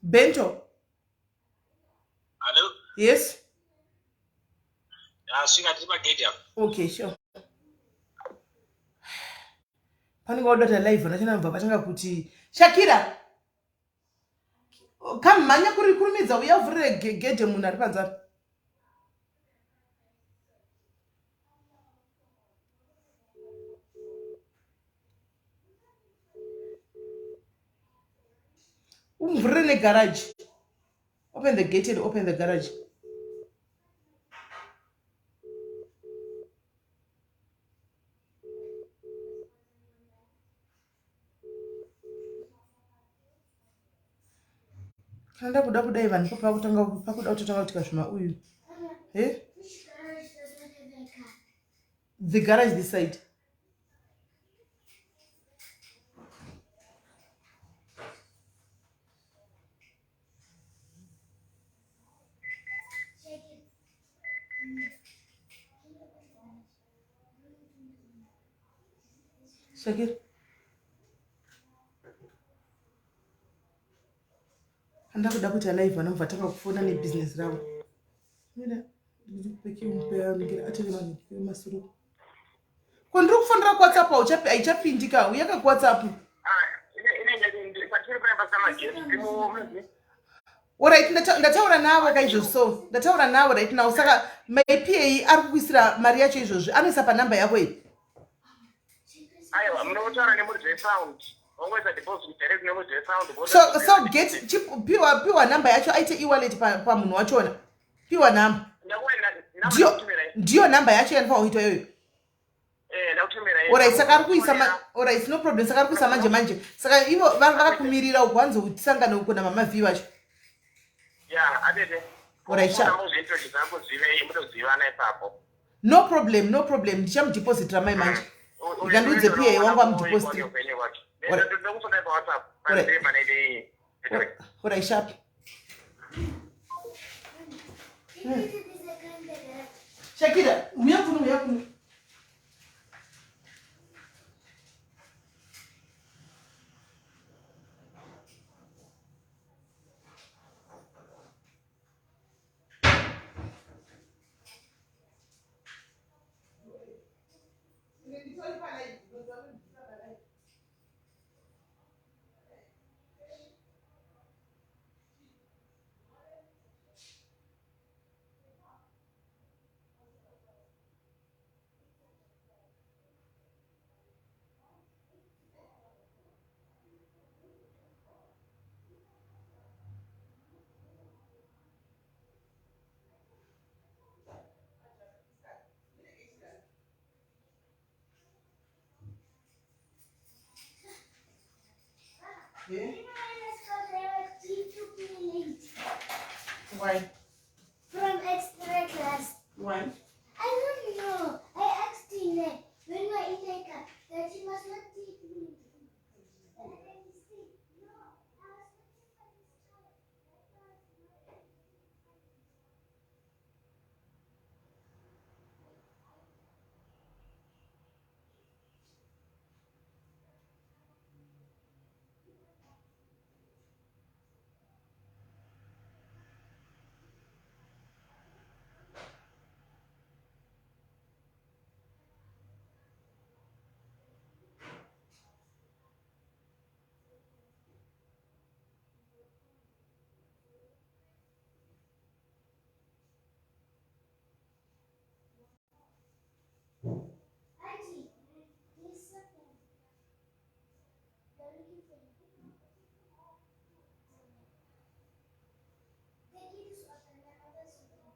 Bento. Hello? Yes. Asvika tiri pagedhi apa. Okay, sure. Panenge wadota live vana bva vatanga kuti Shakira kamhanya kuri kurumidza uya uvhurire gedhe munhu ari panze apa. Umvurire negarage. Open the gate and open the garage. Kana ndakuda kudai vanhu ipo pakutanga pakuda kutotanga kuitika zvima uyu. Eh? The garage this side. Shakir. Andakuda kuti alive vanobva tanga kufona nebusiness ravo. Mira, atore vanhu masuru. Ko ndiri kufonera kuWhatsApp haichapindika uya ka kuWhatsApp. Orit ndataura navo ka izvozvi so ndataura navo right now saka my pa ari kukuisira mari yacho izvozvi anoisa panhamba yako iyi. Aiwa munotaura nemuridzi wesound. Wangoisa deposit direct nemuridzi wesound. So so get piwa piwa number yacho aite e-wallet pamunhu pa wachona. Piwa number. Ndiyo ndiyo number yacho yanofanira kuitwa iyoyo. Eh, Orit saka ari kuisa orit no problem saka ari kuisa manje manje saka ivo vakakumirira uko hanzi utisangane uko namama V vacho. Yeah, atete. Orit sha. No problem, no problem. Ndichamudepositira mai manje. Ndikandiudze PA wangu amudepositira. Orai sharp. Shakira, uya kuno, uya kuno. Yeah. Why? From extra class. Why? I don't know. I asked him when we were in the car that he must not teach me. And then he said, no, I was looking for this child. Auntie, there's something. They're looking for you. The kids of another school.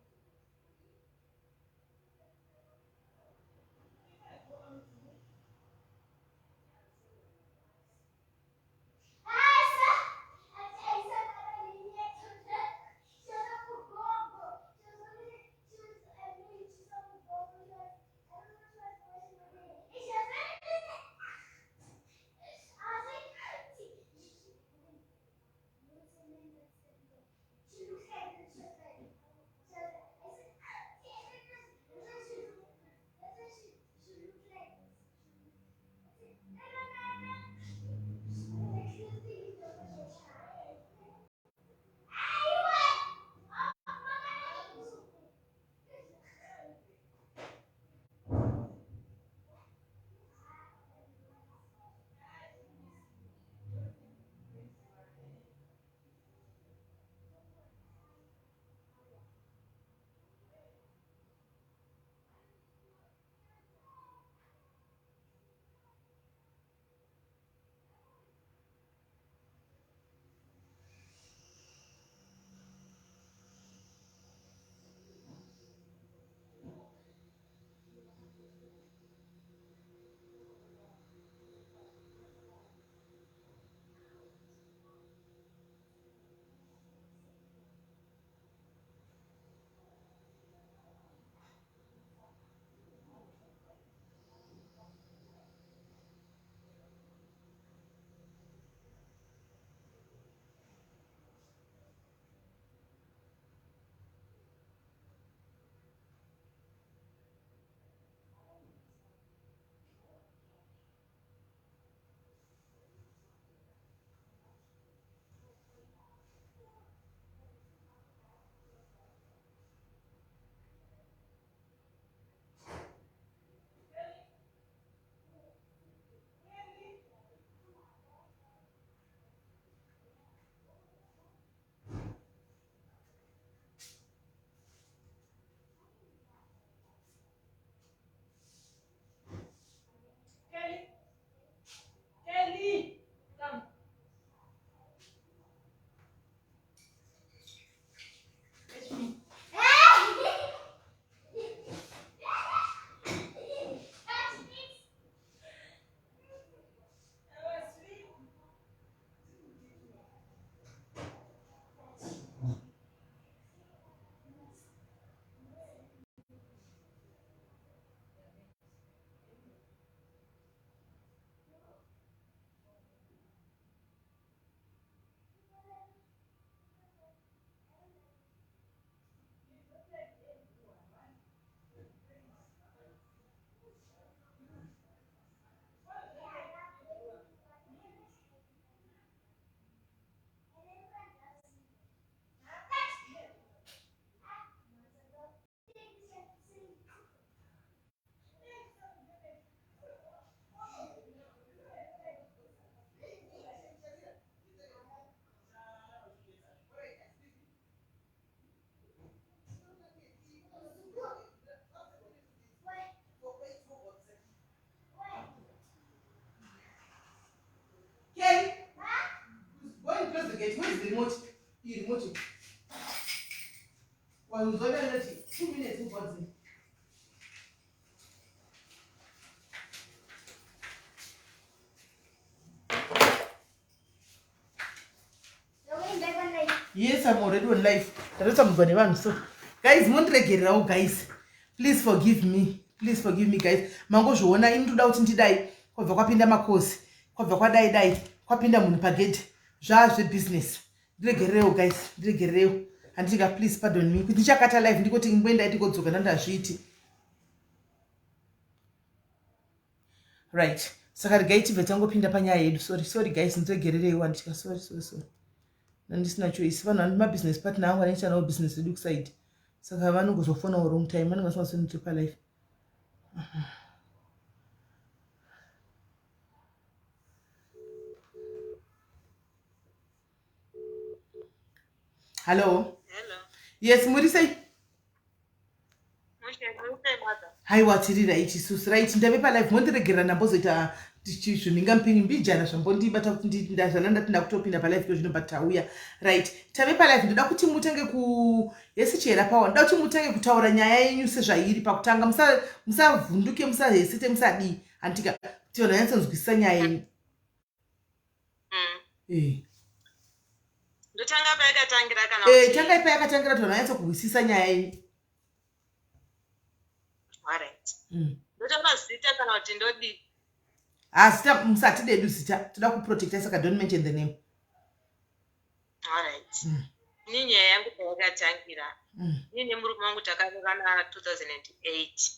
get where is the remote? Iyi remote. Wanzona ndati 2 minutes ubvadzi. Yes, I'm already on live. Ndatotambudzwa nevanhu so. Guys, mondiregererawo guys. Please forgive me. Please forgive me guys. Mangozviona ini ndoda kuti ndidai kwabva kwapinda makosi. Kwabva kwadai dai kwapinda munhu pagedhi. Zvaa zvebusiness. Ndiregererewo guys, ndiregererewo. Handiti ka please pardon me. Kuti ndichakata live ndikoti imboendai tikodzoka ndandazviiti. Right. Saka regai tibve tangopinda panyaya yedu. Sorry, sorry guys, ndiregerereiwo handitya. Sorry, sorry, sorry. Ndandisina choice. Vanhu vane mabusiness partner angu anoita nawo business redu kuside. Saka vanongozofonawo wrong time. Vanenge vasingazivi pa life. Hello. Hello. Yes, muri sei? Haiwa tiri right isusu right ndave palive mondiregerera ndambozoita zviminga mupini mbijana zvambondibata kuti ndazvana ndati ndakutopinda palive ko zvino but tauya right tave palive ndoda kuti mutange ku yesi chihera pawa ndoda kuti mutange kutaura nyaya yenyu sezvairi pakutanga musavhunduke musahesite musadii handitika kuti vanhu vanyatsonzwisisa nyaya yenyu. Eh. Ndotanga payakatangira kana eh, kuti tangai payakatangira kuti vanhu vanyatsokuhwisisa nyaya yenyu. Alright. Ndotanga zita kana kuti ndodii? Ah, zita musati dedu zita toda kuprotecta saka don't mention the name. Alright. Ini nyaya yangu payakatangira. Ini nemurume wangu takaroorana 2008.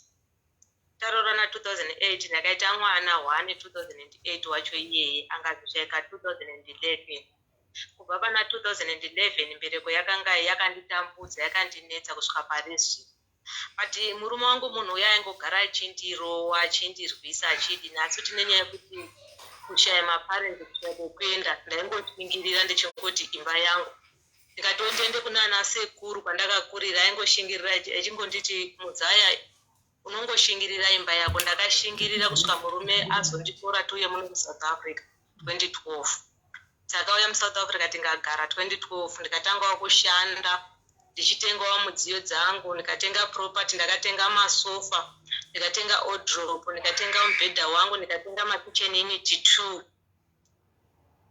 Taroorana 2008 ndakaita mwana one 2008 wacho iyeye angazoshaika 2011. Kubva pana 2011 mbereko yakanga yakanditambudza yakandinetsa kusvika pari zvino. But murume wangu munhu uya aingogara achindirowa achindirwisa achidini asi kuti nenyaya yekuti kushaya maparents kushaya kwekuenda ndaingoshingirira ndichingoti imba yangu. Ndikatiwo ndiende kunana sekuru kwandakakurira aingoshingirira achingonditi muzaya unongoshingirira imba yako. Ndakashingirira kusvika murume azonditora tiuye muno muSouth Africa 2012. Takauya muSouth Africa tingagara 2012 ndikatangawo kushanda ndichitengawo mudziyo dzangu ndikatenga property ndakatenga masofa ndikatenga wardrobe ndikatenga mubhedha wangu ndikatenga makitchen unit 2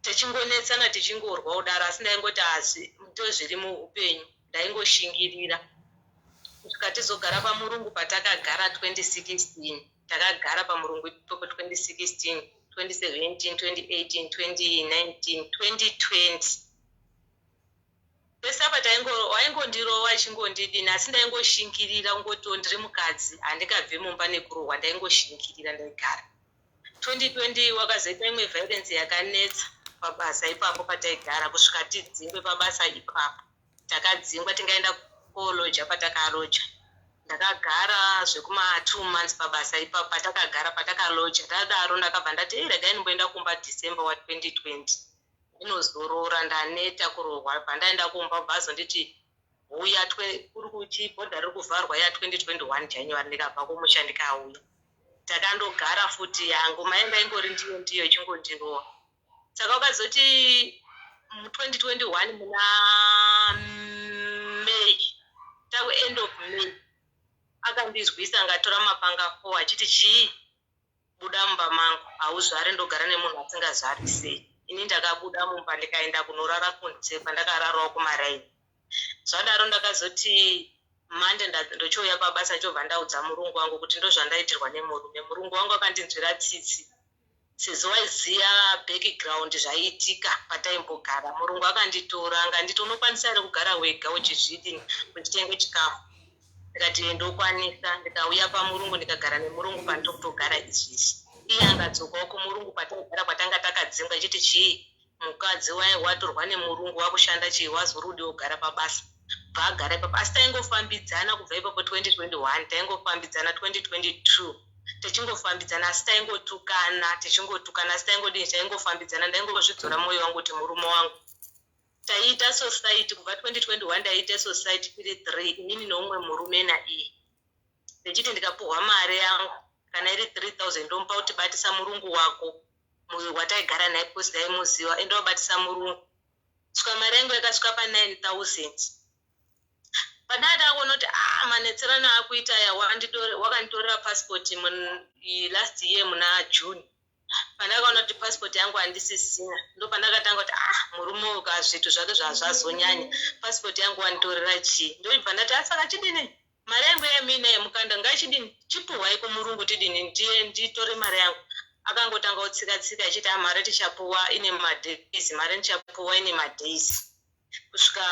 tichingonetsana tichingorwa kudaro asi ndaingoti asi ndozviri muupenyu ndaingoshingirira kusvika tizogara pamurungu patakagara 2016 takagara pamurungu ipapo 2016 2017 2018 2019 2020 pese apa waingondirova achingondidini asi ndaingoshingirira kungoti ndiri mukadzi handingabvi mumba nekurohwa ndaingoshingirira ndaigara 2020 wakazoita imwe violence yakanetsa pabasa ipapo pataigara kusvika tidzingwe pabasa ipapo takadzingwa tingaenda koloja patakaloja ndakagara zvekuma 2 months pabasa ipapo patakagara patakaloja tadaro ndakabva ndati ei regai ndimboenda kumba December wa 2020 ndinozorora ndaneta kurohwa bva ndaenda kumba bva azonditi huya kuri kuchi bhodha riri kuvharwa ya 2021 January ndikabva kumusha ndikauya takandogara futi yangu maenda ingori ndiyo ndiyo ichingondirowa saka ukazoti mu 2021 muna May taku end of May akandizwisa angatora mapanga 4 achiti chii buda mumba mangu hauzvari ndogara nemunhu asingazvari sei ini ndakabuda mumba ndikaenda kunorara kunze kwandakararawo kumaraini zvadaro ndakazoti mande ndochiuya pabasa chobva ndaudza murungu wangu kuti ndozvandaitirwa nemurume murungu wangu akandinzwira tsitsi sezvo waiziya background zvaiitika pataimbogara murungu akanditora anganditi unokwanisa here kugara wega uchizvidini uchitenga chikafu ndikati ndokwanisa ndikauya pamurungu ndikagara nemurungu pandokutogara izvizvi iye angadzokawo kumurungu kwataigara kwatanga takadzingwa ichiti chii mukadzi watorwa nemurungu wakushanda chii wazorudi wogara pabasa bva agara ipapo asi taingofambidzana kubva ipapo 2021 taingofambidzana 2022 tichingofambidzana asi taingotukana tichingotukana asi taingodini taingofambidzana ndaingozvidzora mwoyo wangu kuti murume wangu taiita society kubva 2021 ndaiita society tiri 3 inini neumwe murume naiye ndichiti ndikapuhwa mari yangu kana iri 3000 ndomupa kuti batisa murungu wako wataigara naye because ndaimuziva ende wabatisa murungu. Svika mari yangu yakasvika pa 9000. Pandanga ndakuona kuti ah manetserano akuita aya wakanditorera passport last year muna June. Pandakaona kuti passport yangu handisisina ndopandakatanga kuti ah murume uyu ka zvitu zvake zvazvazonyanya passport yangu wanditorera chii ndoibva ndati asaka ah, chidini mari yangu yamina yemukanda ngachidini chipuhwai kumurungu tidini ndiye nditore mari yangu akangotanga kutsika tsika achiti ah mari tichapuwa ine madays mari ndichapuwa ine madays kusvika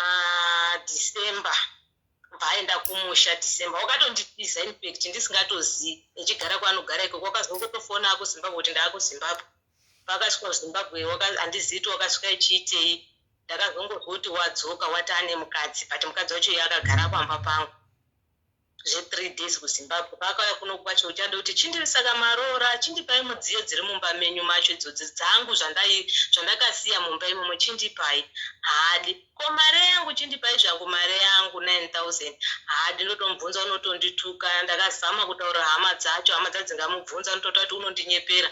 December kubva aenda kumusha December wakatonditiza infact ndisingatozivi echigara kwaanogara ikoko wakazongotofona akuZimbabwe kuti ndaakuZimbabwe paakasvika kuZimbabwe handizivi kuti wakasvika ichiitei ndakazongozwa kuti wadzoka wati ane mukadzi but mukadzi wacho iye akagara pamba pangu zve3 days kuZimbabwe. Paakauya kuno kwacho uchada kuti chindiri saka maroora chindipai mudziyo dziri mumba menyu macho idzodzi dzangu zvandai zvandakasiya mumba imomo chindipai. Haadi. Ko mari yangu chindipai zvangu mari yangu 9000. Haadi ndotomubvunza unotondituka ndakazama kutaurira hama dzacho hama dzacho dzingamubvunza unototaura kuti unondinyepera.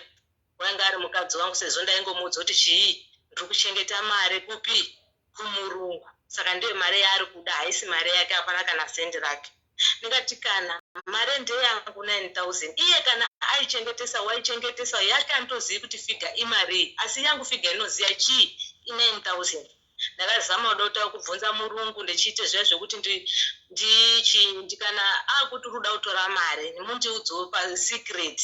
Wainge ari mukadzi wangu sezvo ndaingomuudza kuti chii ndiri kuchengeta mari kupi kumurungu saka ndiyo mari yaari kuda haisi mari yake hapana kana sendi rake ndingati kana mari ndeyangu 9000 iye kana aichengetesa waichengetesa yake anitozivi kuti figa imarii asi yangu figa inoziva chii i9000 ndakazama kuda kutanga kubvunza murungu ndichiite zviya zvekuti ndichi kana akuti uri kuda kutora mari mundiudzewo pasecret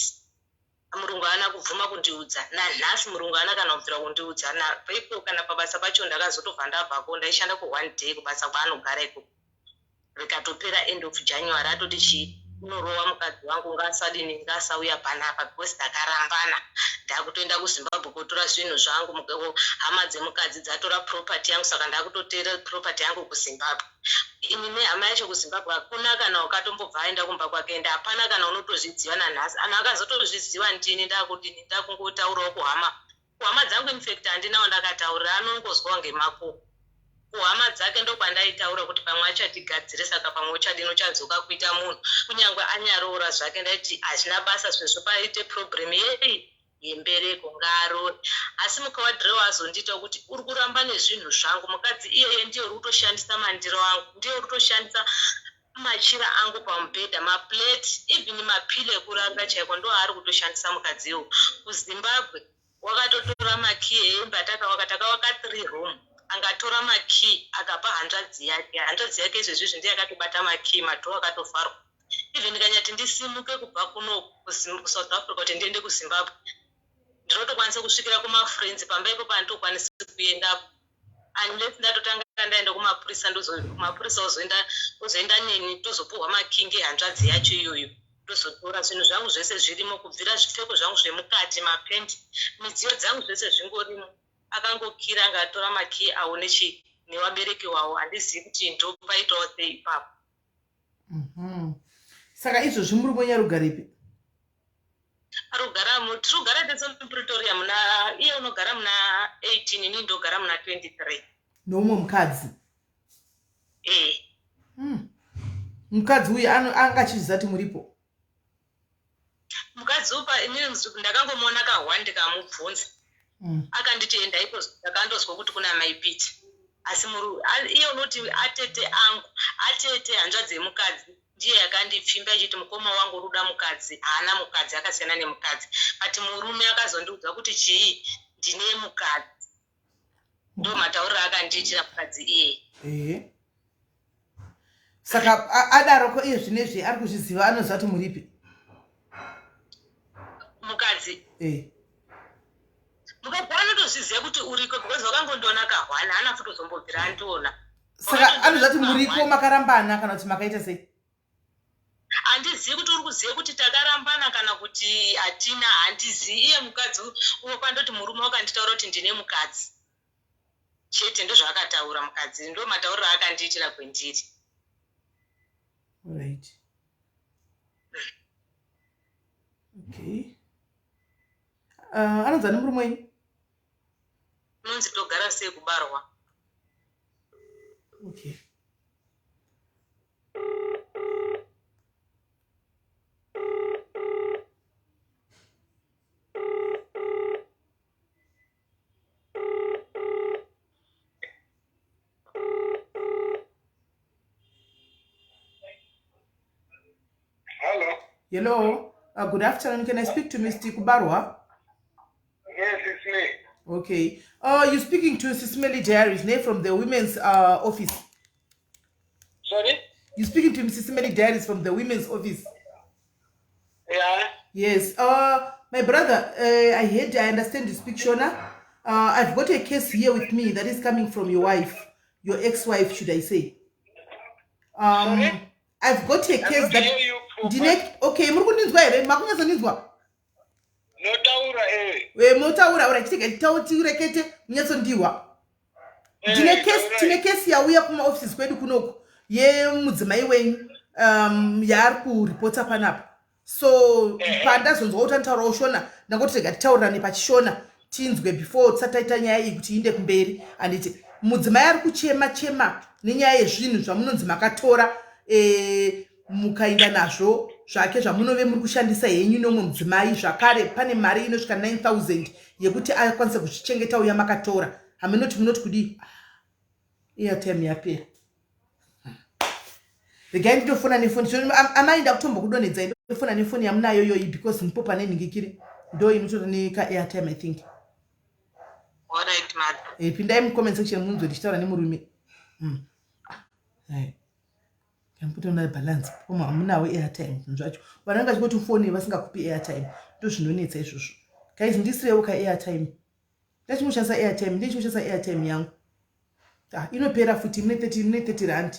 Murungu haana kubvuma kundiudza. Nanhasi murungu haana kana kubvira kundiudza. Ipo kana pabasa pacho ndakazotobva ndabvako ndaishanda ku one day kubasa kwaanogara ikoko. Rikatopera end of January atoti chii unorova mukadzi wangu ngaasadini ngaasauya panapa because takarambana ndakutoenda kuZimbabwe kotora zvinhu zvangu hama dzemukadzi dzatora property yangu saka ndakutotora property yangu kuZimbabwe. Ini nehama yacho kuZimbabwe hakuna kana wakatombobva aenda kumba kwake ende hapana kana unotozviziva nanhasi. Anhu akazotozviziva ndini ndakudini ndakungotaurawo kuhama. Kuhama dzangu infact handina wandakataurira anongozwawo ngemakuhwa. Kuhama dzake ndokwandaitaura kuti pamwe achatigadzire saka pamwe uchadini uchadzoka kuita munhu. Kunyangwe anyaroora zvake ndaiti hazvina basa sezvo paite problem yei yembereko ngaaroore asi mukawadhirewo azondiita kuti uri kuramba nezvinhu zvangu mukadzi iyeye ndiye uri kutoshandisa mandiro angu ndiye uri kutoshandisa machira angu pamubhedha maplate even mapilo ekurarira chaiko ndo aari kutoshandisa mukadzi iwo kuzimbabwe wakatotora makii eimba takawaka takawaka three room angatora makii akapa hanzvadzi yake hanzvadzi yake izvezvi izvi ndiye akatobata makii madhoo akatovharwa even ndikanyati ndisimuke kubva kuno kusouth africa kuti ndiende kuzimbabwe ndinotokwanisa kusvikira kumafriends pamba ipo panditokwanisi kuendapo unless ndatotanga ndaenda kumapurisa mapurisa ozoenda neni tozopuhwa makingi hanzvadzi yacho iyoyo ndozotora zvinhu zvangu zvese zvirimo kubvira zvipfeko zvangu zvemukati mapendi midziyo dzangu zvese zvingorimo akangokira anga atora makii awo nechi newabereki wawo handizivi kuti ndopaitawo sei ipapo Mhm. Saka izvozvi murume wenyu ari kugarepi? Ari kugara tiri kugara tese muPretoria muna iye unogara muna 18 ini ndogara muna 23. Noumwe mukadzi? Eh. Mukadzi uyu anga achizviziva kuti muripo? Mukadzi upa inini ndakangomuona kahwa ndikamubvunza. Akanditi enda iko ndakandozwa kuti kuna mai Pete. Asi muru iye unoti atete angu atete hanzvadzi yemukadzi ndiye yakandipfimba ichiti mukoma wangu uri kuda mukadzi haana mukadzi akasiyana nemukadzi but murume akazondiudza kuti chii ndine mukadzi ndo matauriro akandiitira mukadzi iyeye ehe saka adaroko iye zvinezvi ari kuzviziva anoziva kuti muripi mukadzi eh. Mukadzi anotozviziva kuti uriko because wakangondiona kahwana haana futozombobvira andiona. Saka anoziva kuti muriko makarambana kana kuti makaita sei? Handizivi kuti uri kuziva kuti takarambana kana kuti hatina handizivi. Iye mukadzi uwo kwandoti murume wakanditaura kuti ndine mukadzi chete ndozvaakataura mukadzi ndo matauriro aakandiitira kwendiri. Right. Okay. Anonzi ani murume wenyu? Unonzi togara sei kubarwa. Okay. Hello, good afternoon. Can I speak to Mr. Kubarwa? Yes, it's me. Okay. You speaking to Sismeli Diaries, ne, from the women's office. Sorry? You speaking to Mrs. Meli Diaries from the women's office. Yeah. Yes. My brother, I heard, I understand you speak Shona. I've got a case here with me that is coming from your wife, your ex-wife, should I say. Sorry? I've got a I case don't that... hear you proper. Ndine, okay, muri kundinzwa here? Makunyatsondinzwa? Notaura eh. Eh, motaura, ura chitega tirekete munyatsondiwa. Eh, Ndine case, taurai. tine case yauya kuma offices kwedu kunoku yemudzimai wenyu yaari kuripota panapa. So pandazonzwa kuti anotaurawo Shona, ndangoti rega titaurirane pachishona tinzwe before tisati taita nyaya iyi kuti iinde kumberi. Handiti mudzimai ari kuchema chema nenyaya yezvinhu zvamunonzi makatora mukaenda nazvo zvake zvamunove muri kushandisa henyu nomwe mudzimai. Zvakare pane mari inosvika 9000 yekuti akwanise kuzvichengeta uya makatora. Hamunoti munoti kudii? Airtime yapera. Regai nditofona nefoni. Amai ndakutombokudonhedzai, ndofona nefoni yamunayo iyoyi because ndipo pane nhingikiri ndo inotora neka airtime, I think. All right, madam. Pindai mucomment section munzwe ndichitaura nemurume. Kamputoona balance. Pomwe hamunawo airtime zvinhu zvacho. Vanhu vanenge vachingoti foni vasingakupi airtime. Ndozvinonetsa izvozvo. Guys, ndisirewo ka airtime. Ndachingoshandisa airtime, ndichingo airtime yangu. Inopera futi mune 30, mune 30 rand.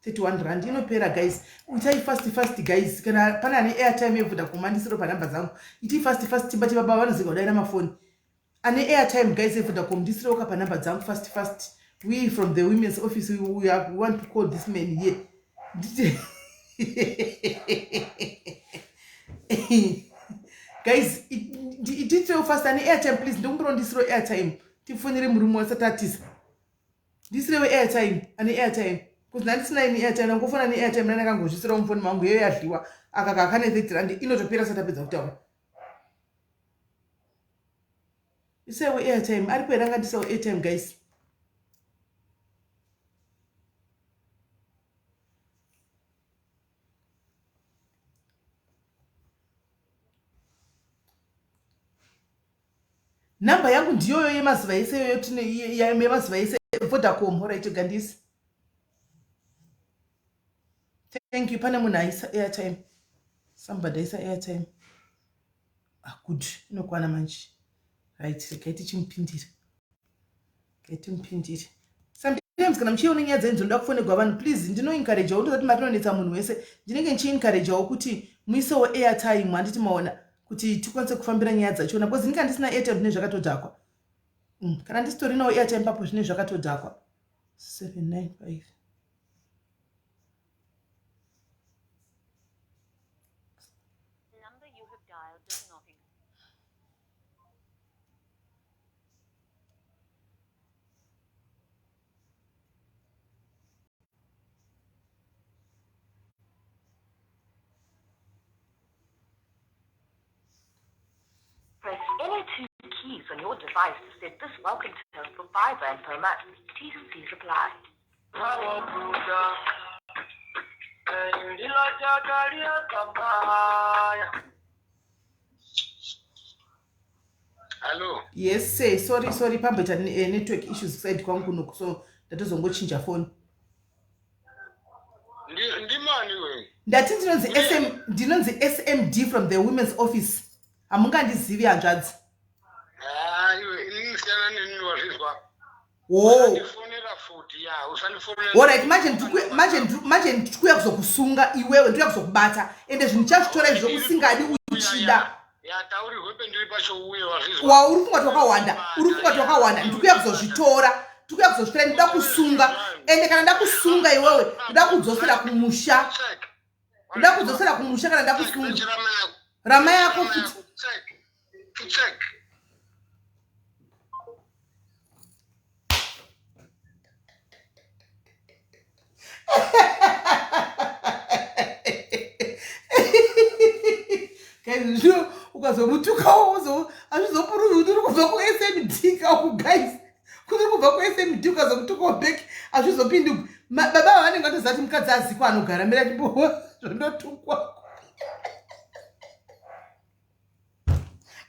31 rand inopera guys. Itai fast fast guys. Kana pane ane airtime yeVodacom andisiro panhamba dzangu. Itai fast fast timbati baba vanoziva kudaira mafoni. Ane airtime guys yeVodacom ndisirewo ka panhamba dzangu fast fast. We from the women's office we want to call this man here. Guys, ititirewo fast ane airtime please. Ndokumbirawo ndisirewo airtime. Tifonere murume wasati atiza. Ndisirewo airtime, ane airtime. Because ndandisina ini airtime, ndangofona ne airtime nani akangozvisirawo mufoni mangu iyoyo yadliwa. Aka kakane 30 rand inotopera sati apedza kutaura. Isewo airtime, aripo here angandisawo airtime guys? Namba yangu ndiyoyo yemazuva ese iyoyo tine yemazuva ese Vodacom. Alright, Gandisi. Thank you. Pane munhu aisa airtime. Somebody aisa airtime. Good. Inokwana manje. Right, regai tichimupindira. Regai timupindire. Sometimes kana muchiona nyaya dzenyu dzinoda kufonegwa vanhu, please ndinoencouragewo ndozati mari inonetsa munhu wese. Ndinenge ndichiencouragewo kuti muisewo airtime, handiti maona kuti tikwanise kufambira nyaya dzachona because ndinga ndisina airtime zvine zvakatodhakwa. Kana ndisitorinawo airtime papo zvine zvakatodhakwa. 795. Number you have dialed does not exist. Press any two keys on your device to set this welcome tone for 5 rand per month. T's and C's apply. Hello. Yes, sir. Sorry, sorry. Pamboita network issues side kwangu kunoku, so ndatozongochinja phone. Ndimani we? Ndati ndinonzi SM, ndinonzi SMD from the women's office. Hamungandizivi hanzvadzi. Ah, iwe inini siyana neni wazvizwa. Wo. Usandifonera futi ya, usandifonera. Alright, manje ndikuya kuzokusunga iwewe, ndikuya kuzokubata. Ende zvinhu chazvitora izvo usingadi uchida. Ya, tauri hwepe ndiri pacho uye wazvizwa. Wa uri funga twakawanda, uri funga twakawanda, ndikuya kuzozvitora. Ndikuya kuzozvitora, ndinoda kusunga. Ende kana ndakusunga iwewe, ndoda kudzosera kumusha. Ndoda kudzosera kumusha kana ndakusunga. Rama yako futi. Check. Guys, zvino ukazomutukawo hazvizopuruzvi kuti uri kubva kuSMD kauku guys. Kuti uri kubva kuSMD ukazomutukawo back hazvizopindugwi. Baba vanenge vatoziva kuti mukadzi azikwa anogara mira chimbo zvondotukwa.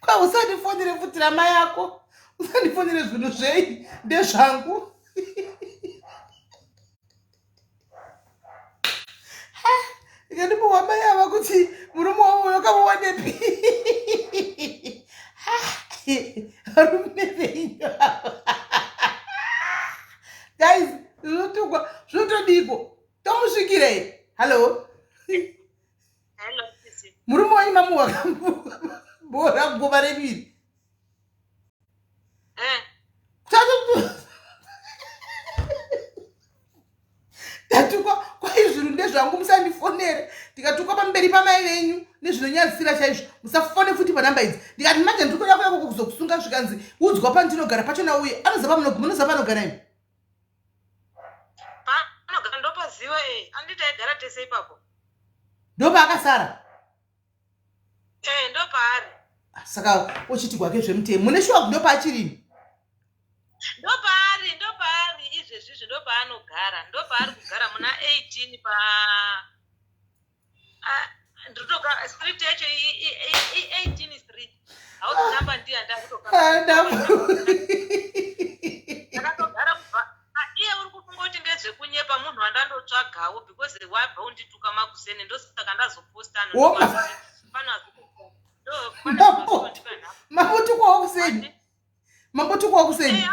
Kwa usandifonere futi ramai ako. Usandifonere zvinhu zvei ndezvangu. Ndikandimbowa mai ava kuti murume wavo uyo wakamuwanepi. Varume venyu ava. Guys, zvinotukwa zvinotodiko. Tomusvikira here? Hello. Hello, sisi. Murume wenyu mamuwakabora guva reviri. Eh. Ndatukwa kwai zvinhu ndezvangu musandifonere ndikatukwa pamberi pamai venyu nezvinonyadzisira chaizvo musafone futi panhamba idzi ndikati manje ndiri kuda kuya koko kuzokusunga zvikanzi udzwa pandinogara pachona uye anoziva munoziva panogara imi Panogara ndopaziva eh anditi aigara tese ipapo. Ndopaakasara. Eh ndopaari. Ah, saka ochiti kwake zvemutemo mune shuwa ndopaachiri ndopaari ndopaari izvezvizvi ndopaanogara ndopaari kugara muna 18 pa ah, ndinotoka street yacho i 18 street hauzi number ndiyo yandakutoka ah, ndakatogara kubva ah, iye uri kufunga kuti ndezvekunyepa munhu wandandotsvagawo because wabva undituka makuseni ndosaka ndazoposta pano mambotukwawo kuseni mambotukwawo kuseni eh,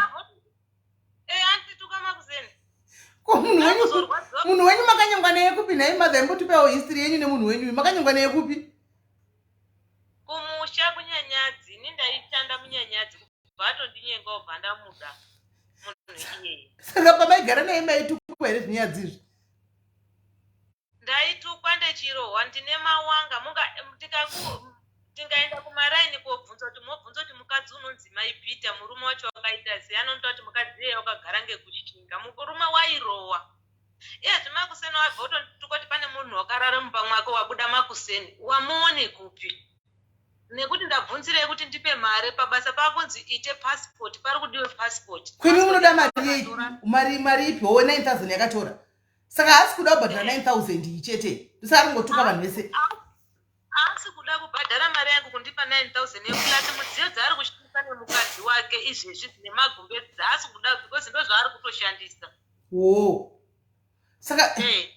eh, andituka makuseni ko munhu wenyu munhu wenyu makanyengwa neye kupi nhai mother imbotipewo history yenyu nemunhu wenyu makanyengwa neye kupi kumusha kunyanyadzi ini ndaishanda munyanyadzi kubva atondinyenga obva ndamuda munhu iyeye saka pamaigara naye maitukwa here zvinyadzi izvi Ndaitukwa ndechirohwa ndine mawanga munga tikaku tingaenda kumaraini kobvunza kuti mobvunza kuti mukadzi unonzi mai Peter murume wacho wakaita sei anonoita kuti mukadzi iyeye wakagara ngekushinga murume wairohwa iyezvi makuseni wabva utonituka kuti pane munhu wakarara mumba mwako wabuda makuseni wamuone kupi nekuti ndabvunzirei kuti ndipe mari pabasa pakunzi ite passport pari kudiwe passport kwimi munoda mari yei mari mari ipi howe 9000 yakatora saka haasi kuda kubhadhara 9000 iyi chete ndosaka aringotuka vanhu vese haasi kuda kubhadhara mari yangu kundipa 9000 yekuflat mudziyo dzaari kushandisa nemukadzi wake izvezvi dzine magumbezi dzaasi kuda because ndozvaari kutoshandisa wo saka eh.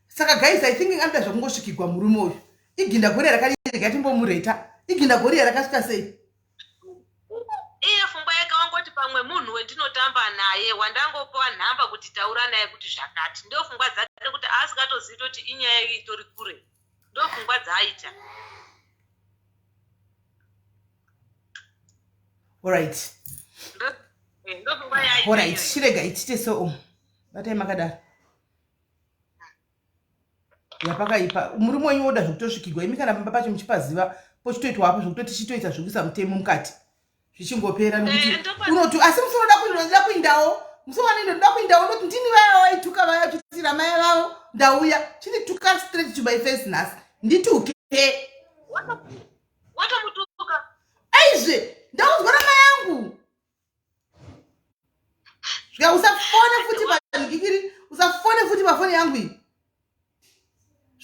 saka guys i think anoda zvekungosvikigwa murume uyu iginda goriya rakadii rega iginda goriya rakasvika sei Iye fungwa yake wangoti pamwe munhu wendinotamba naye wandangopiwa nhamba kuti taura naye kuti zvakati ndofungwa dzake kuti aasingatozivi toti inyaya itori kure ndofungwa dzaaita. Alright. Eh, ndofungwa yaaita. Alright, chirega ichite so. Oh. Batai makadaro. Yapakaipa. Murume wenyu woda zvekutosvikigwa imi kana pamba pacho muchipaziva pochitoitwa hapo zvekutoti chitoita zvekuisa mutemo mukati zvichingopera nokuti eh, unoti asi musi unoda kunoda kuindawo musi wanoenda ndoda kuindawo unoti ndini vaya waituka vaya uchitira mai vavo ndauya chindituka straight to my face nhasi ndituke watomutuka aizve ndaudzwa namai angu zvika usafone futi panhikikiri usafone futi pafoni yangu iyi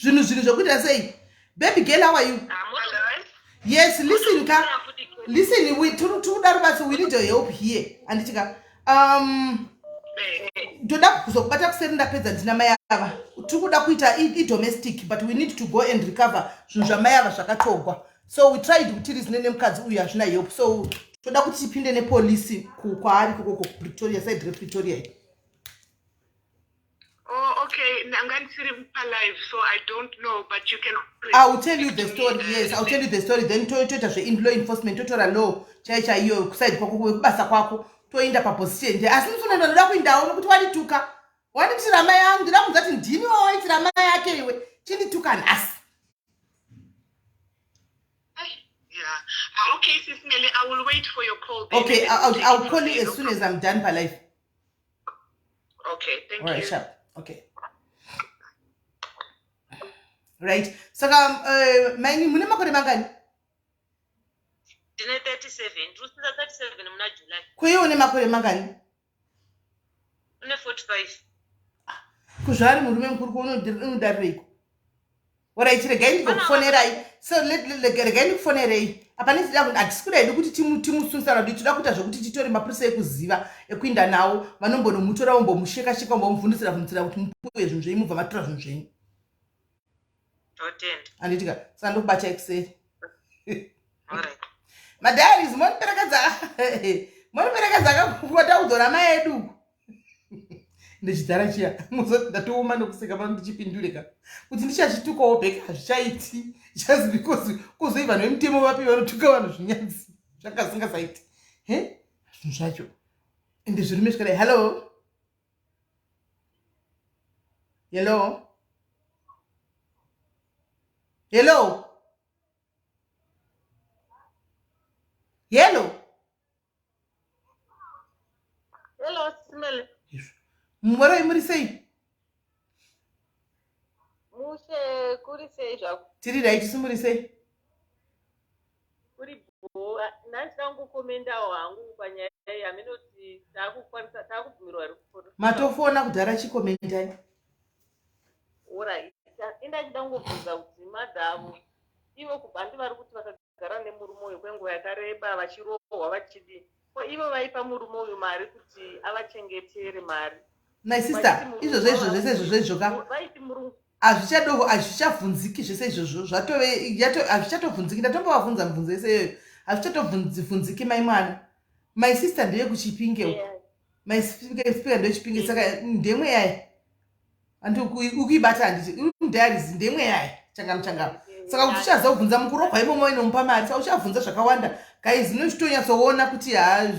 zvinhu zvinhu zvekuita sei baby girl how are you yes listen ka listen we tiri kuda rubatso we need your help here handiti ka um ndoda kuzokubata kuseri ndapedza ndina mai ava tiri kuda kuita idomestic but we need to go and recover zvinhu zvamai ava zvakatogwa so we tried kuti rizine nemukadzi uyu hazvina help so toda kuti tipinde nepolisi kwaari kokoko kupretoria side repretoria iyi Oh, okay. Ndanga ndisiri palive, so I don't know, but you can. I will tell you the story. Yes, I will tell you the story. Then toita zve law enforcement, totora law chai chaiyo kuside kwako kubasa kwako, toenda paposition. Asi musi unoenda ndoda kuindawo nokuti wandituka. Wanditira mai yangu, ndoda kunzwa kuti ndini wawaitira mai yake iwe. Chindituka nhasi. Yeah. Uh, okay, Sis Melly, I will wait for your call. Then okay, I'll, I'll call you as soon as I'm done by life. Okay, thank All right, you. Sharp. Okay. Right. Saka uh, maini mune makore mangani? Ndine 37, ndiri kusvitsa 37 muna July. Kuiye une makore mangani? Une 45. Kuzvari murume mukuru kuunodarireiko? Orit, regai ndikufonerai. So regai ndikufonerei. Apa nitida hatisi kuda hedu kuti timusungisana kuti toda kuita zvekuti titore mapurisa ekuziva ekuinda nawo vanombonomutora vombomusheka sheka vombomuvhundusira vhundusira kuti mupuwe zvinhu zvenyu mubva matora zvinhu zvenyu. Totenda. Handitika saka ndokubata ekuseri. Madiaries moniperekedza moniperekedza kakutaudzora mai edu uku. Ndechidhara chiya muzoti ndatooma nekuseka pano ndichipindure ka kuti ndichachitukawo back hazvichaiti just because kozoi vanhu vemutemo vapi vanotuka vanhu zvinyadzi zvanga zvisingasaiti he zvinhu zvacho ende zvirume zvikadai. Hello, hello, hello, hello. Hello, Simele. Mumoroi, muri sei? Mushe, kuri sei zvako? Tiri right, simuri sei? Kuri bho. Ndachida kungokomendawo hangu panyaya iyi aminoti taakukwanisa taakubvumirwa here kufona? Matofona kudhara, chikomendai. Alright. Indachida kungobvunza kuti madhamu ivo kubhandi vari kuti vakagara nemurume uyu kwenguva yakareba vachirohwa vachidii, ko ivo vaipa murume uyu mari kuti avachengetere mari? My sister, izvozvo izvo zvese izvozvo izvo ka vaiti murume hazvichadoho, hazvichavhunziki zvese izvozvo zvatove hazvichatovhunziki. Ndatombovavhunza mibvunzo yese iyoyo, hazvichatovhunziki mai mwana. My sister ndeyekuChipinge uko. My speaker ndeyeChipinge, saka ndemwe yaya andi ukuibata handiti uri mudiaries ndemwe yaya changano changano. Saka kuti uchaza kubvunza mukurohwa imomo inomupa mari, saka uchabvunza zvakawanda guys, inochitonyatsoona kuti ha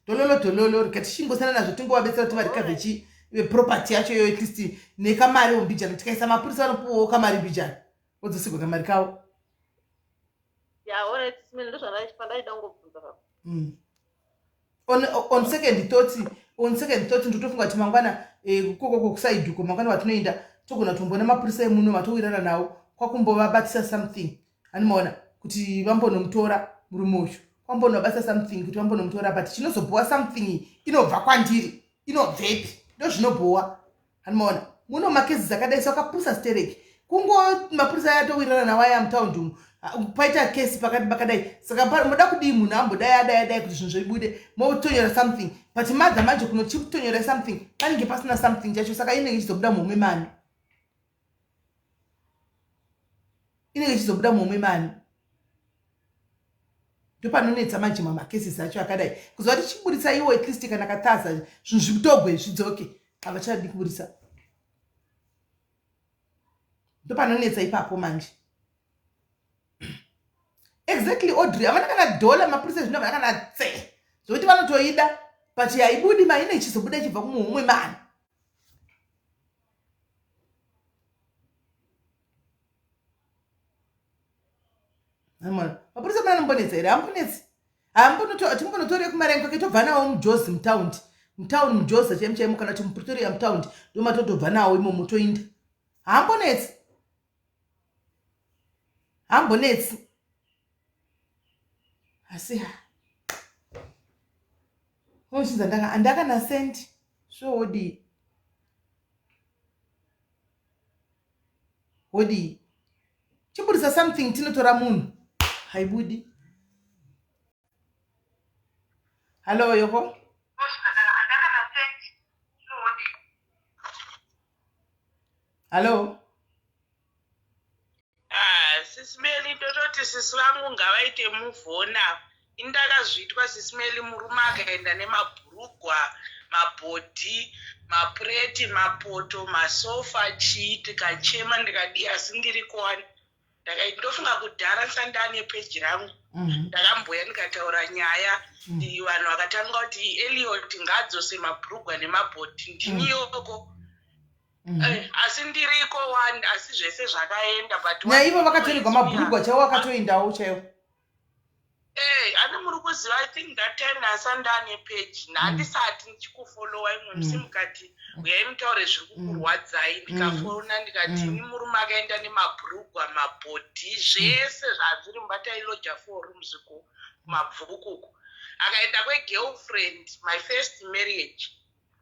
dololo dololo. Rega tichingosana nazvo tingovabetsera kuti varikavhe chi property yacho iyoyo at least nekamari ombijana. Tikaisa mapurisa vanopuwawo kamari mbijana vodzisigwa kamari kavo. Yeah, alright, Simele, ndozvandaida kungobvunza papa. On second thought ndotofunga kuti mangwana koko kuside uko mangwana vatinoenda togona kutomboona mapurisa emuno vatowirana nawo kwakumbovabatisa something animaona kuti vambonomutora murume uyu, kwambonovabatisa something kuti vambonomutora, but chinozobhowa something inobva kwandiri inobvepi? Ndozvinobhowa animaona muno makesi dzakadai so akapusa stereki kungo mapurisa aya atowirirana nawo aya mutaundi umu. Paita kesi pakati pakadai, saka moda kudii? Munhu ambodai adai adai kuti zvinhu zvibude motonyora something, but madha manje kunochitonyora something panenge pasina something chacho, saka inenge ichizobuda muhomwe mani? Inenge ichizobuda muhomwe mani? Ndopanonetsa manje mamacases acho akadai kuzova tichiburitsa iwo at least kana kataza zvinhu zvitogwe zvidzoke, havachadi kuburitsa. Ndopanonetsa ipapo manje. Exactly, Audrey, havana kana dhola mapurisa zvino, havana kana tse zvokuti vanotoida, but haibudi maine ichizobuda ichibva kumuhomwe mani. Mapurisa mana anombonetsa here? Hambonetsi, timbonotorei kumarengo kwake tobva nawo muJozi mutaundi, mutauni muJoza chaimo chaimo, kana kuti muPretoria mutaundi ndomatotobva nawo imomo toinda. Hambonetsi, hambonetsi, asi unoshinza andakana sendi so wodii wodii chiburisa something tinotora munhu haibudi. Hallo yoko. Hallo. Ah, Sisi Meli, tototi sisi vangu ngavaite move on. Ini ndakazviitwa, Sisi Meli, murume akaenda nemabhurugwa, mabhodhi, mapureti, mapoto, masofa, chii, tikachema ndikadii, asi ndiri kuwani. Ndofunga kudhara ndisati ndaane peji rangu ndakamboya ndikataura nyaya. Vanhu vakatanga kuti Eliot ngaadzose mabhurugwa nemabhodhi, ndiniyoko. Asi ndiriko one, asi zvese zvakaenda, but Naivo vakatorerwa mabhurugwa chaiwo, akatoendawo chaiwo. Ani muri kuziva, I think that time ndasati ndaane page, handisati ndichikufolowa imwe musi mukati uyai mutaure zviri kukurwadzai, ndikafona ndikati ini murume akaenda nemabhurugwa, mabhodhi, zvese zvazviri mumba. Tailoja four rooms kuMabvuku uku, akaenda kwegirlfriend, my first marriage,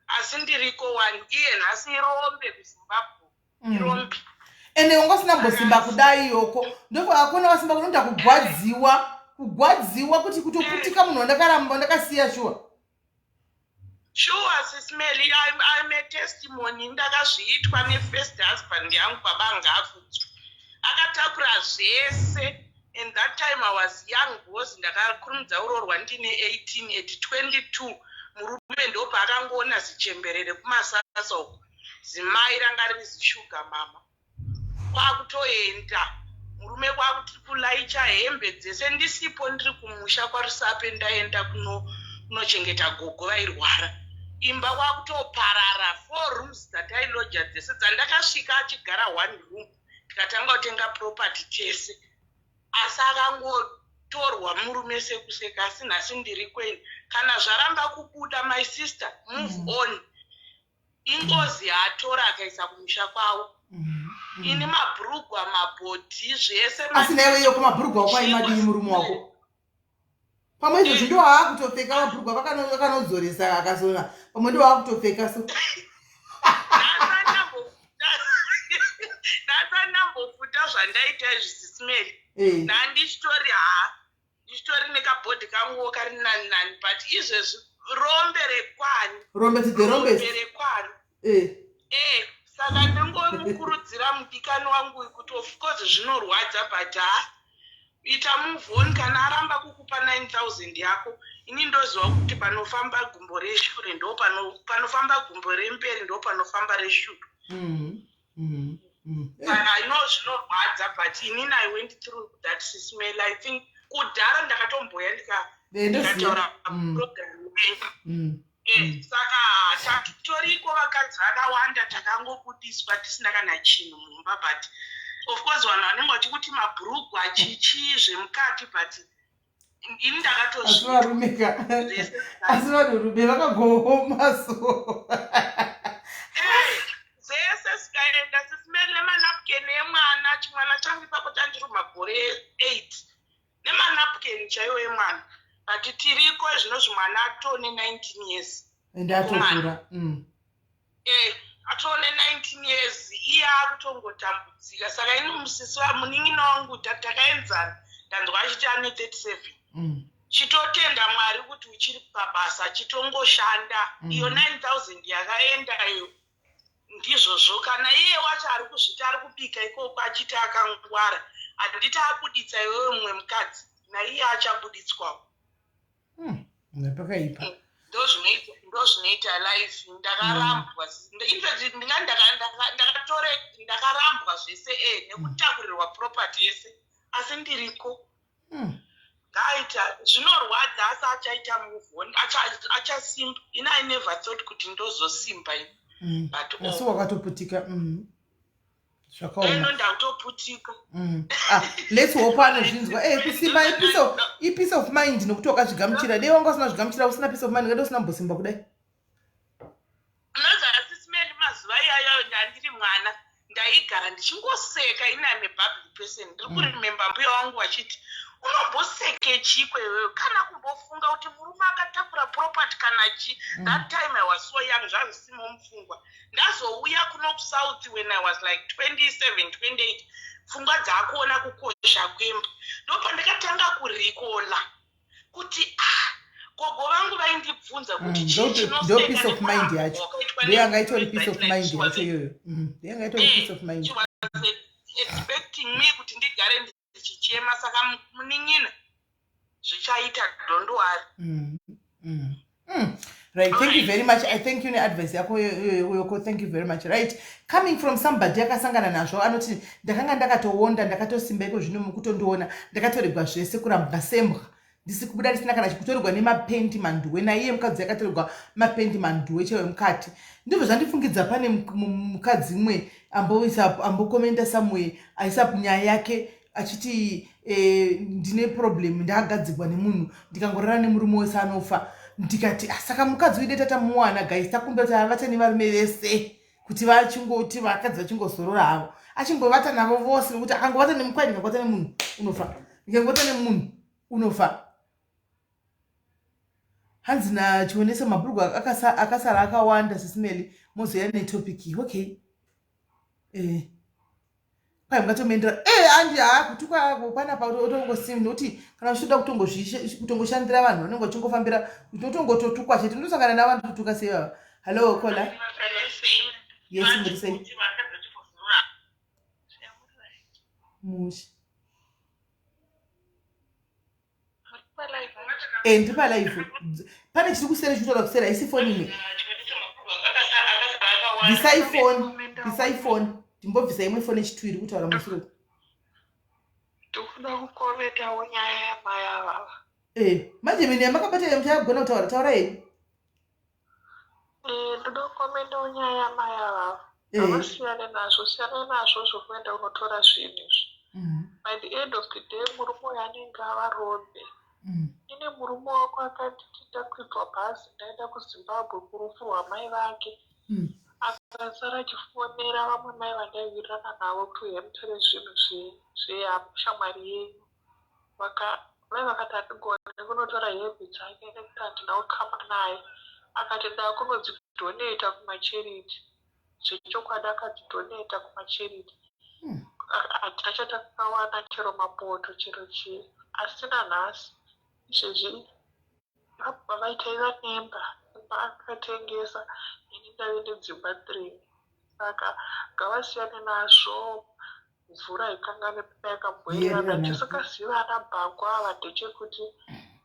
asi ndiriko one. Iye nhasi irombe kuZimbabwe, irombe. Ende wanga usina mbosimba kudai yoko. Ndokuna vasimba kunoita kugwadziwa. Kugwadziwa kuti kutoputika munhu wandakaramba wandakasiya shuwa. Sure, Sis Melly, I'm a testimony. Ndakazviitwa nefirst husband yangu baba ngafudzwe. Akatakura zvese and that time I was young because ndakakurumidza kuroorwa ndine 18 at 22 murume ndopaakangoona zichembere rekumasasa uko zimai ranga riri zishuga mama kwakutoenda murume kwakuti kulaicha hembe dzese ndisipo ndiri kumusha kwarusape ndaenda kunochengeta gogo vairwara imba kwakutoparara four rooms dzatailoja dzese dzandakasvika achigara one room tikatanga kutenga property tese asi akangotorwa murume sekuseka asi nhasi ndiri kweni kana zvaramba kubuda my sister move on ingozi yaatora akaisa kumusha kwavo mm. Ini mabhurugwa mabhodhi zvese. Asi naiwe iyo kumabhurugwa wako aimadii murume wako pamwe izvozvi ndo aakutopfeka mabhurugwa akanodzoresa akasona pamwe ndo aakutopfeka so. Ndasandambofuta zvandaita izvi sisimeli eh. Ndandichitori ha ndichitori nekabhodhi kanguwo kari nani nani but izvezvi rombe rekwani rombe to the rombe rekwani eh. Eh, saka ndingomukurudzira mudikani wangu kuti of course zvinorwadza but ha ita move on kana aramba kukupa 9000 yako ini ndoziva kuti panofamba gumbo reshure ndo panofamba gumbo remberi ndo panofamba reshure I know zvinorwadza but inini I went through that sismail. I think kudhara ndakatomboya ndikataura program yenyu. Eh, saka tatoriko vakadzi vakawanda takangobudiswa tisina kana chinhu mumba but of course vanhu vanenge vachikuti mabhurugwa chichii zvemukati but ini ndakatozvi varume ka asi vanhurume vakagooma so. Eh, zvese zikaenda sisimeri nemanapkin emwana chimwana changu ipapo chandiri makore 8 nemanapkin chaiwo emwana but tiriko zvinozvi mwana atone 19 years. Ende atokura. Eh, atone 19 years iye akutongotambudzika saka ini musisi munin'ina wangu takaenzana ndanzwa achiti ane 37 chitotenda Mwari kuti uchiri pabasa chitongoshanda iyo 9000 yakaenda iyo ndizvozvo kana iye wacho ari kuzvita ari kubika ikoko achiti akangwara handiti abuditsa iwewe mumwe mukadzi naiye achabuditswawo. Pakaipa. Ndozvinoita life ndakarambwa infact ndinga ndakatore ndakarambwa zvese e nekutakurirwa property yese asi ndiriko ngaaita zvinorwadza asi achaita move on achasimba ini I never thought kuti ndozosimba ini but asi wakatoputika zvakaoma eno ndakutoputika. Ah, let's hope anozvinzwa eh, kusimba ipeace of mind nokuti wakazvigamuchira dei wanga usina zvigamuchira usina peace of mind ngade usina mbosimba kudai. Unoziva sisimeli mazuva iyayo ndandiri mwana ndaigara ndichingoseka ini I'm a bubbly person ndiri kuremember mbuya wangu vachiti unomboseke chiko iwewe kana kumbofunga kuti murume akatakura property kana chi that time I was so young zvazvisimo mupfungwa ndazouya kuno kusouth when I was like 27 28 pfungwa dzaakuona kukosha kwemba ndopandakatanga kurikola kuti ah gogo vangu vaindibvunza kuti chii ndo peace of mind yacho ndoyanga itori peace of mind yacho iyoyo ndoyanga itori peace of mind. She was expecting me kuti ndigare ndichichema saka munin'ina zvichaita don't worry. Right, thank you very much. I thank you neadvice yako yoko. Thank you very much. Right, coming from somebody akasangana nazvo anoti ndakanga ndakatowonda ndakatosimba iko zvino mukutondiona ndakatoregwa zvese kurambwa sembwa ndisi kubuda ndisina kana chikutorerwa nemapendi manduwe naiye mukadzi akatorerwa mapendi manduwe chaiwe mukati ndizvo zvandifungidza pane mukadzi mumwe amboisa ambokomenda somewhere aisa nyaya yake achiti eh, ndine problem ndakagadzirwa nemunhu ndikangorara nemurume wese anofa ndikati ah, saka mukadzi uide tatamuwana guys takumbira kuti avate nevarume vese kuti vachingoti vakadzi vachingozorora havo achingovata navo vose nekuti akangovata nemukwai ndikangobata nemunhu unofa ndikangobata nemunhu unofa hanzi nachionesa mabhurugwa akasara akawanda sisimeli mozoya netopic okay eh. Kwai mungatomuendera e eh, andi haa kutukwa ako panapa otongosimi nokuti kana uchitoda kutongoshandira vanhu vanenge vachingofambira utotongototukwa chete ndosangana navanhu totuka sei vava hallo kola yes muri sei mushe Eh, ndiri palive pane chiri kuseri chiri kutaura kuseri haisi foni imwe bvisai foni bvisai foni timbobvisa imwe foni yechitu iri kutaura mushure ndikuda kukometawo nyaya yamai avava eh, manje mene yamakabata yamuchagona kutaura taura henyu eh, ndoda kukometawo nyaya yamai avava eh. avasiyane nazvo siyana nazvo zvokuenda kunotora zvinhu izvi mm. by the end of the day murume uyo anenge avarombe mm. ine murume wako akanditi ndakwidzwa bhazi ndaenda kuzimbabwe kurufu rwamai vake mm. akasara achifonera vamwe mai vandaiwirirana navo kuti uye mutore zvinhu zveshamwari yenyu mai vakati handigone kunotora hembe dzake nekuti handina kukama naye akati ndakunodzidonata kumacharity zvechokwadi akadzidonata kumacharity hmm. hatina chatakawana chero mapoto chero chii asi nanhasi izvezvi vaitaiva nemba imba akatengesa ini ndave nedzimba three saka ngavasiyane nazvo mvura haikanganwe payakamboerera chisingazive ana bhangu ava ndechekuti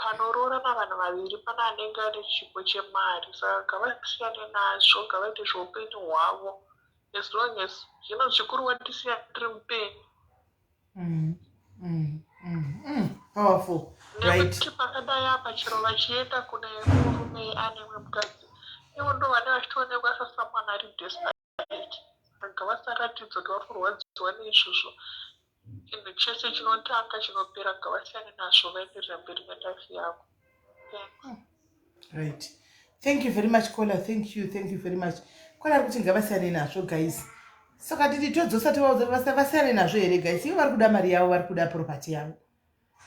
panoroorana vanhu vaviri pane anenge ane chipo chemari saka ngavasiyane nazvo ngavaite zveupenyu hwavo as long as zvino zvikuru wandisiya ndiri mupenyu mm, mm, mm, powerful right nekuti pakadai apa chero vachienda kune murume ane mumwe mukadzi ivo ndo vane vachitoonekwa sasamwana ari desperate Rega vasaratidza kuti vari kurwadziwa neizvozvo. Chinhu chese chinotanga chinopera ngavasiyane nazvo vaenderera mberi nelife yavo. Thanks. Right. Thank you very much caller. Thank you. Thank you very much. Caller ari kuti ngavasiyane nazvo guys. Saka titi todzosa tovaudza vasiyane nazvo here guys? Ivo vari kuda mari yavo, vari kuda property yavo.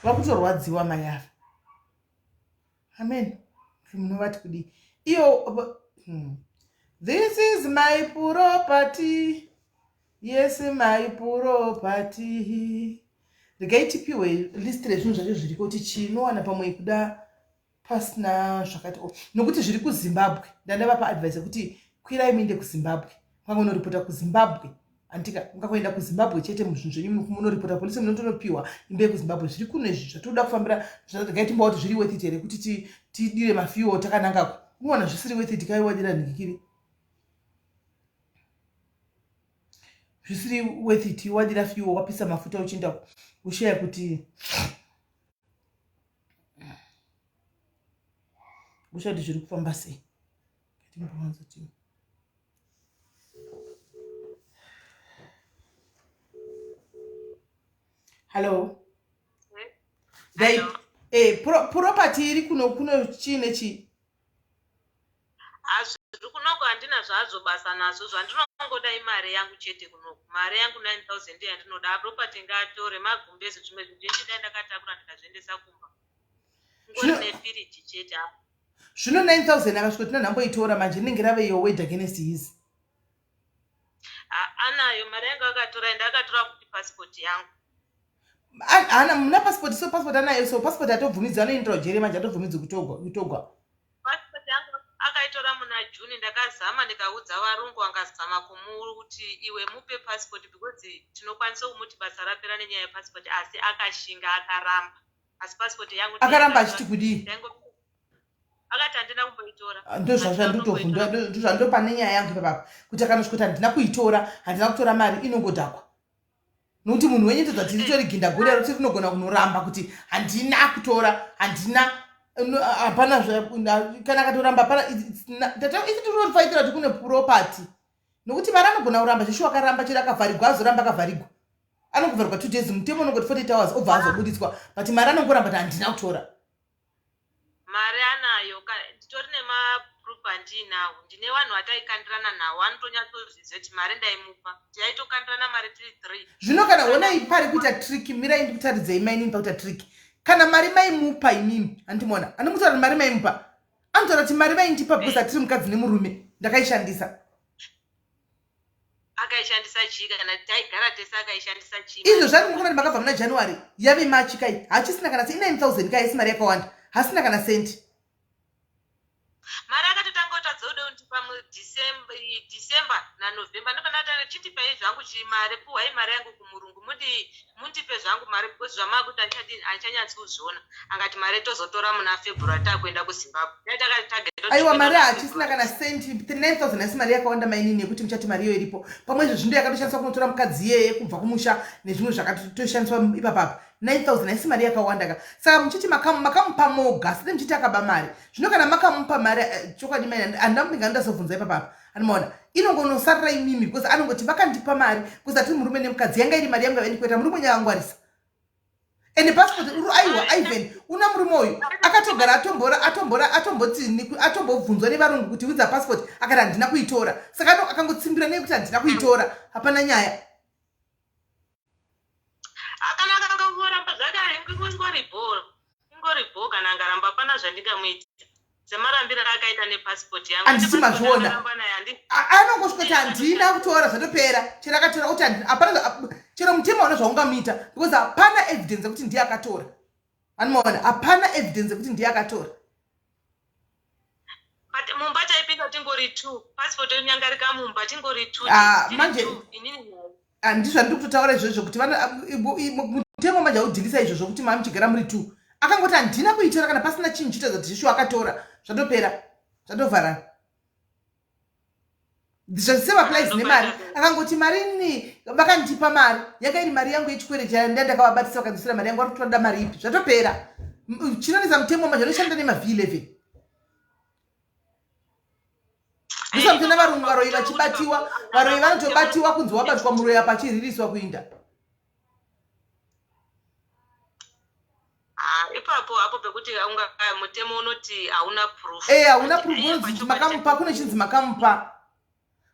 Vari kutorwadziwa mai ava. Amen. Munovati kudii? Iyo This is my property. Yes, my property. Regai tipiwe list rezvinhu zvacho zviriko kuti chinowana pamwe kuda pasina zvakati oh. Nokuti zviri kuZimbabwe. Ndandavapa advice yekuti kwirai muende kuZimbabwe. Mwangonoripota kuZimbabwe. Andika mungakuenda kuZimbabwe chete muzvinhu zvenyu munoripota polisi munotonopiwa imba yekuZimbabwe zviri kuno izvi zvatoda kufambira regai timbowa kuti zviri worth it here kuti tidire mafiwo takanangako unowana zvisiri worth it kaiwadira nhikiri zvisiri worth it wadira fiwo wapisa mafuta uchienda ushaya kuti ushaya kuti zviri kufamba sei timbowanza ti hallo dai eh, pro, property iri kuno kuno chii nechii hazviri kunoko handina zvazvo basa nazvo zvandinongoda imari yangu chete kunoku mari yangu 9000 ndiyo yandinoda property ngaatore magumbezi zvimwe zvinhu zvese dai ndakatakura ndikazviendesa kumba ngori nefiriji chete Zvino 9000 akasvika tina nhambo itora manje rinenge rave your word against his. Anayo mari yangu akatora ende akatora futi passport yangu. Ana muna passport so passport anayo so passport atobvumidzwa anoendera jere manje atobvumidzwa kutogwa kutogwa. Passport yangu akaitora muna June ndakazama ndikaudza varungu vangazama kumuti iwe mupe passport because tinokwanisa kumuti basa rapera nenyaya yepassport asi akashinga akaramba. Asi passport yangu akaramba achiti kudii? Akati handina kumboitora. Ah, ndozvandotobvunza ndozvandopane nyaya yangu ipapapa kuti akanosvika kuti handina kuitora handina kutora mari inongodhakwa nokuti munhu wenyu todza tiri tori ginda gore roti rinogona kunoramba kuti handina kutora handina hapana kana akatoramba hapana isi tinofaitira kuti kune property nokuti mari anogona kuramba zveshuwa akaramba chero akavharigwa azoramba akavharigwa anongovharigwa two days mutemo unongoti 48 hours obva azobuditswa but mari anongoramba kuti handina kutora Mari anayo nditori nemaproof andiinawo ndine vanhu vataikandirana nawo anotonyatsoziva kuti mari ndaimupa taitokandirana mari tiri three zvino kana honai pari kuita trick mirai ndikutaridzei mainini pakuita trick kana mari maimupa imimi handimona andimutaura kuti mari maimupa anotaura kuti mari vaindipa because atiri mukadzi nemurume ndakaishandisa. Akaishandisa chii kana taigara tese akaishandisa chii? Izvo zvati mukuona makabva muna January yave March kai hachisina kana 9000 kai isi mari yakawanda hasina kana senti. Mari akatotanga kutadza kuda kundipa muDecember naNovember ndopana tanga chindipai zvangu chimari puhwai mari yangu kumurungu mudii mundipe zvangu mari because zvamaakuita handichadini handichanyatsi kuzviona angati mari tozotora muna February takuenda kuZimbabwe dai takatarget aiwa mari hachisina kana senti 9000 asi mari yakawanda mainini yekuti muchati mari iyo iripo pamwe izvo zvindo yakatoshandiswa kunotora mukadzi iyeye kubva kumusha nezvimwe zvakatoshandiswa ipapapa 9000 haisi mari yakawanda ka saka muchiti makamupa moga side muchiti akaba mari zvino kana makamupa mari eh, chokwadi mai handina kupinga ndazobvunza ipapapa anomaona inongonosarira imimi because anongoti vakandipa mari because atiri murume nemukadzi yanga iri mari yangu yavaindikweta murume wenyu akangwarisa ende passport uri aiwa ivan una murume uyu akatogara atombora atombora atomboti atombobvunzwa nevarungu kuti widza passport akati handina kuitora saka akangotsimbira nekuti handina kuitora hapana nyaya Kana akangoramba zvake ingori bhoo ingori bhoo kana angaramba hapana zvandingamuita semarambiro akaita nepassport yangu handiti mazviona anongosvika kuti handina kutora zvatopera chero akatora kuti hapana chero mutemo hauna zvaungamuita because hapana evidence yekuti ndiye akatora anomaona hapana evidence yekuti ndiye akatora but mumba taipinda tingori two passport yonyangarika mumba tingori two ah, manje Ah, ndizvo zvandiri kutotaura izvozvo kuti mutemo manje audhilisa izvozvo kuti maa muchigara muri two akangoti handina kuitora kana pasina chinhu chitoza kuti zvishuwa akatora zvatopera zvatovharana same applies nemari akangoti mari ini vakandipa mari yanga iri mari yangu yechikwereti yanda ndakavabatisa vakandisira mari yangu vari kutoda mari ipi zvatopera chinonetsa mutemo manje unoshanda nemav 11 ndisati varungu varoyi vachibatiwa varoyi vanotobatiwa kunzi wabatwa muroyi apa achiririswa kuinda Ah, ipapo apo pekuti unga mutemo unoti hauna proof eh hauna proof unonzi makamupa kune chinzi makamupa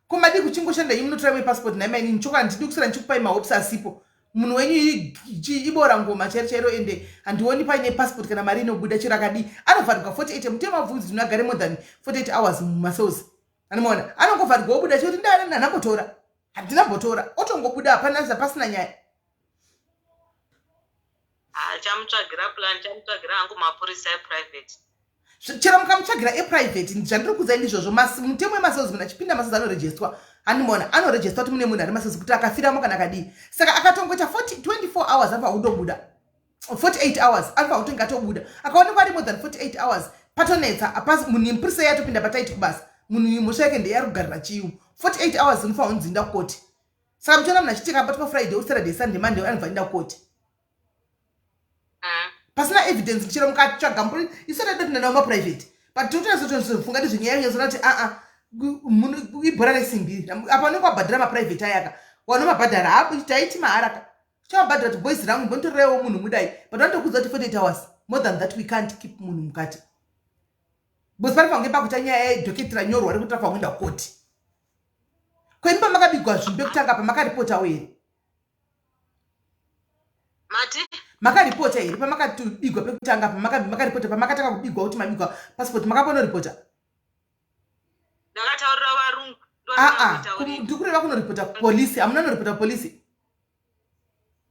ko madii kuchingoshanda imi munotora imwe passport nhai mainini chokwadi handidi kuswera ndichikupai mahopes asipo munhu wenyu ibora ngoma chairo chairo ende handioni paine passport kana mari inobuda chero akadii anovharirwa 48 mutemo abvunzi kuti agare more than 48 hours mumacells anomaona anongovharirwa obuda chero kuti ndandambotora handina mbotora otongobuda hapana pasina nyaya Chamutsvagira plan chamutsvagira hangu mapurisa eprivate chero mukamutsvagira eprivate zvandiri kuudzai ndizvozvo mutemo wemacells munhu achipinda macells anorejestwa handimaona anorejestwa kuti mune munhu ari macells kuti akafiramo kana akadii saka akatongoita 24 hours anofanira kutobuda 48 hours anofanira kutonge atobuda akaonekwa ari more than 48 hours patonetsa apasi munhu mupurisa iye atopinda pataiti kubasa munhu mhosva yake ndeye ari kugarira chiyu 48 hours unofanira kunzi inda kukoti saka muchiona munhu achiti akabatwa friday saturday sunday monday anobva inda kukoti ah. pasina evidence chero mukatsvaga mburi isu taida kuti nanawo maprivate but tinotonazotofunga nezvenyaya yonyazona kuti aa ibhora resimbi apa unenge wabhadhara maprivate ayaka wanomabhadhara hapo taiti mahara ka chavabhadhara kuti boys rangu mbonitorerewo munhu mudai but vanotokuudza kuti 48 hours more than that we can't keep munhu mukati because panofanira kunge pakuita nyaya yedhoketi ranyorwa rekuti rafanira kuenda kukoti kweni pamakabigwa zvinhu pekutanga pamakaripotawo here mati makaripota here pamakatobigwa pekutanga makaripota pamakatanga kubigwa kuti mabigwa passport makaponoripota ndakataurira varungu aa ndikureva kunoripota kupolisi hamuna noripota kupolisi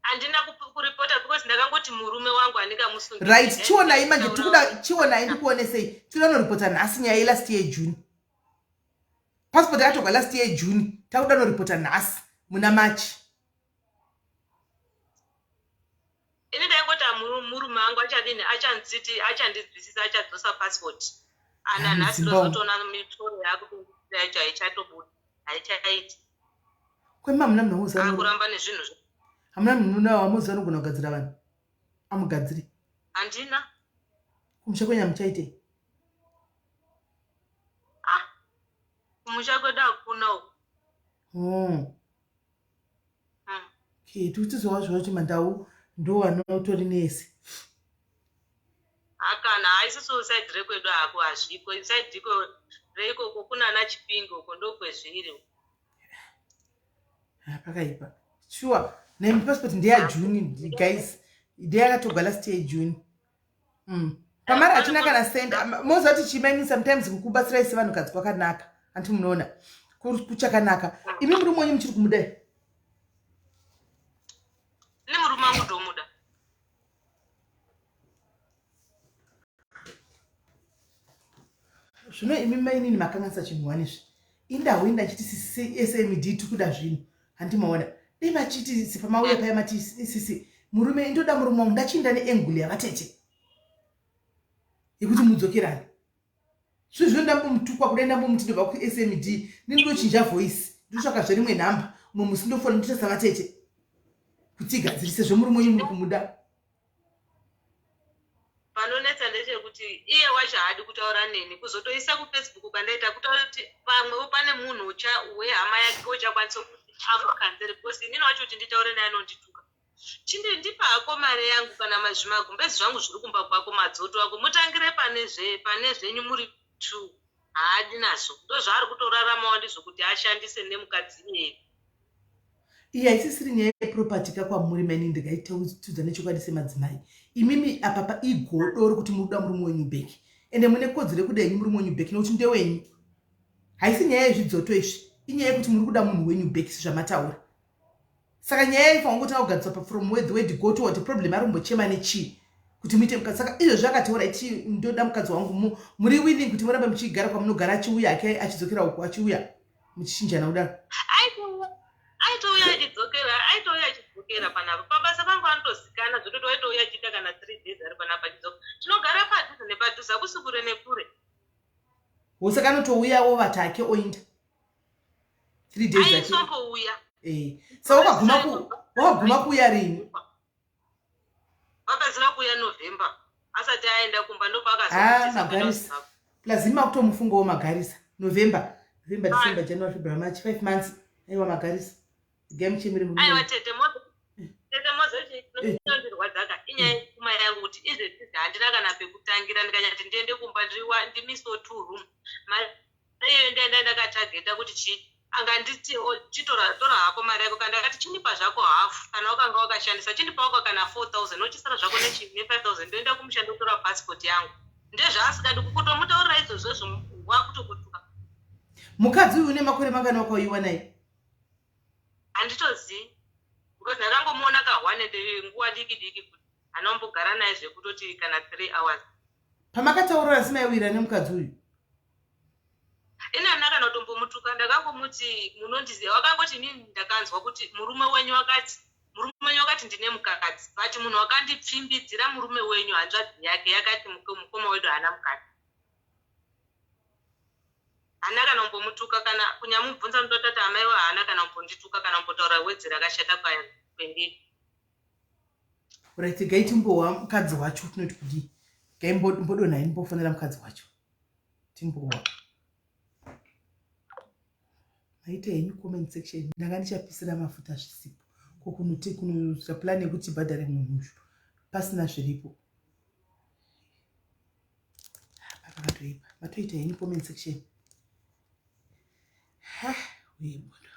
handina kuripota because ndakangoti murume wangu handingamusungi right chionai manje tikuda chionai ndikuonesei tikuda noripota nhasi nyaya yelast year june passport yakatogwa last year june takuda noripota nhasi muna march ini ndaingoti murume wangu achadini achanziti achandinzwisisa achadzosa passport ana nhasi ndozotoona mitoro yakutoita yacho haichatobuda haichaiti kwema hamuna munhu wamuziva akuramba nezvinhu hamuna munhu wamuziva anogona kugadzira vanhu amugadziri handina kumusha kwenyu hamuchaitei ah kumusha kwedu hakuna uku oh. Okay, tikuti zvawa kuti mandau ndo vanotori nese hakana haisiso saidi rekwedu hako hazviko saidi iko reikoko kunana chipinge uko ndokwezviri ah, pakaipa sure nemi passport ndeyajune guys ndeyakatogwa last year june mm. pamari hachina kana cent moziva kuti chimaini sometimes kukubatsirai sevanhukadzi kwakanaka anti munoona Kuchakanaka. Imi murume wenyu muchiri kumuda here? Nemurume wangu ndomuda. Zvino imi mainini makanganisa chinhu wani izvi. Indawo inda chiti sisi SMD tikuda zvinhu. Handimaona. Dai machiti sipamauya paya mati sisi murume indoda murume wangu ndachiinda neangle yavatete. Yekuti mudzokerane. Zvino zvino ndambomutukwa kudai ndambomuti ndobva kuSMD nindochinja voice ndotsvaka zverimwe nhamba umwe musi ndofona ndoita savatete kuti igadzirise zvemurume wenyu muri kumuda. Panonetsa ndechekuti iye wacho haadi kutaura neni kuzotoisa kufacebook kwandaita kutaura kuti pamwewo pane munhu ucha wehama yake uchakwanisa kuti amukanzere because inini wacho kuti nditaure naye anondituka. Chindipa hako mari yangu kana zvimagumbezi zvangu zviri kumba kwako madzoto ako mutangire pane zve pane zvenyu muri two haadi nazvo ndozvaari kutoraramawo ndizvo kuti ashandise nemukadzi iyeye. Iyi haisisiri nyaya yeproperty ka kwamuri maini ndikaitiudza nechokwadi semadzimai imimi apa pa igodo rekuti muri kuda murume wenyu back ende mune kodzero yekuda henyu murume wenyu back nekuti ndewenyu haisi nyaya yezvidzoto izvi inyaya yekuti muri kuda munhu wenyu back sezvamataura saka nyaya yaifanira kungotanga kugadziswa pa from where the word go to what problem ari kumbochema nechii kuti muite mukadzi saka izvozvi akati orit ndoda mukadzi wangu muri willing kuti murambe muchigara kwamunogara achiuya ake achidzokera uko achiuya muchichinjana kudaro aitouya achidzokera aitouya achidzokera panapa pabasa pangu anotozikana zvekutoti waitouya achiita kana three days ari panapa achidzoka tinogara padhuze nepadhuze hakusi kure nekure saka anotouya ovata ake oinda three days aisombouya eh saka wakaguma ku wakaguma kuuya rini wakazira kuuya November asati aenda kumba ndopaakazoa ah, magarisa plus imi makutomufungawo magarisa November November December January February March 5 months aiwa magarisa gai muchemere murume aiwa tete mozo tete mozo chinondirwadzaka inyaya yepfuma yangu kuti izvezvi handina kana pekutangira ndikanyati ndiende kumba ndimiso two room mari iyoyo ndaenda ndakatageta kuti chii anganditi chitora tora hako mari yako kana ndakati chindipa zvako half kana wakanga wakashandisa chindipa wako kana 4000 wochisara zvako ne 5000 ndoenda kumusha ndotora passport yangu ndezvaasikadi kukutomutaurira izvozvozvo wakutokutuka mukadzi uyu une makore mangani wakauyiwa naye handitozivi because ndakangomuona kahwane nguva diki diki kuti anombogara naye zvekutoti kana 3 hours pamakataurira simaiwira nemukadzi uyu ini handina kana kutombomutuka ndakangomuti munondiziva wakangoti inini ndakanzwa kuti murume wenyu wakati murume wenyu wakati ndine mukadzi but munhu wakandipfimbidzira murume wenyu hanzvadzi yake yakati mukoma wedu haana mukadzi haana kana kumbomutuka kana kunyamubvunza ndotati amaiwa haana kana kumbondituka kana kumbotaura wedzi rakashata kwendiri right gai timbowa mukadzi wacho tinoti kudii gai mbodonhai mbofonera mukadzi wacho timbowa maita henyu comment section ndanga ndichapisira mafuta zvisipo ko kunoti kunoita plan yekuti tibhadhare munhu uyu pasina zviripo pakatoipa matoita henyu comment section ha uye bodo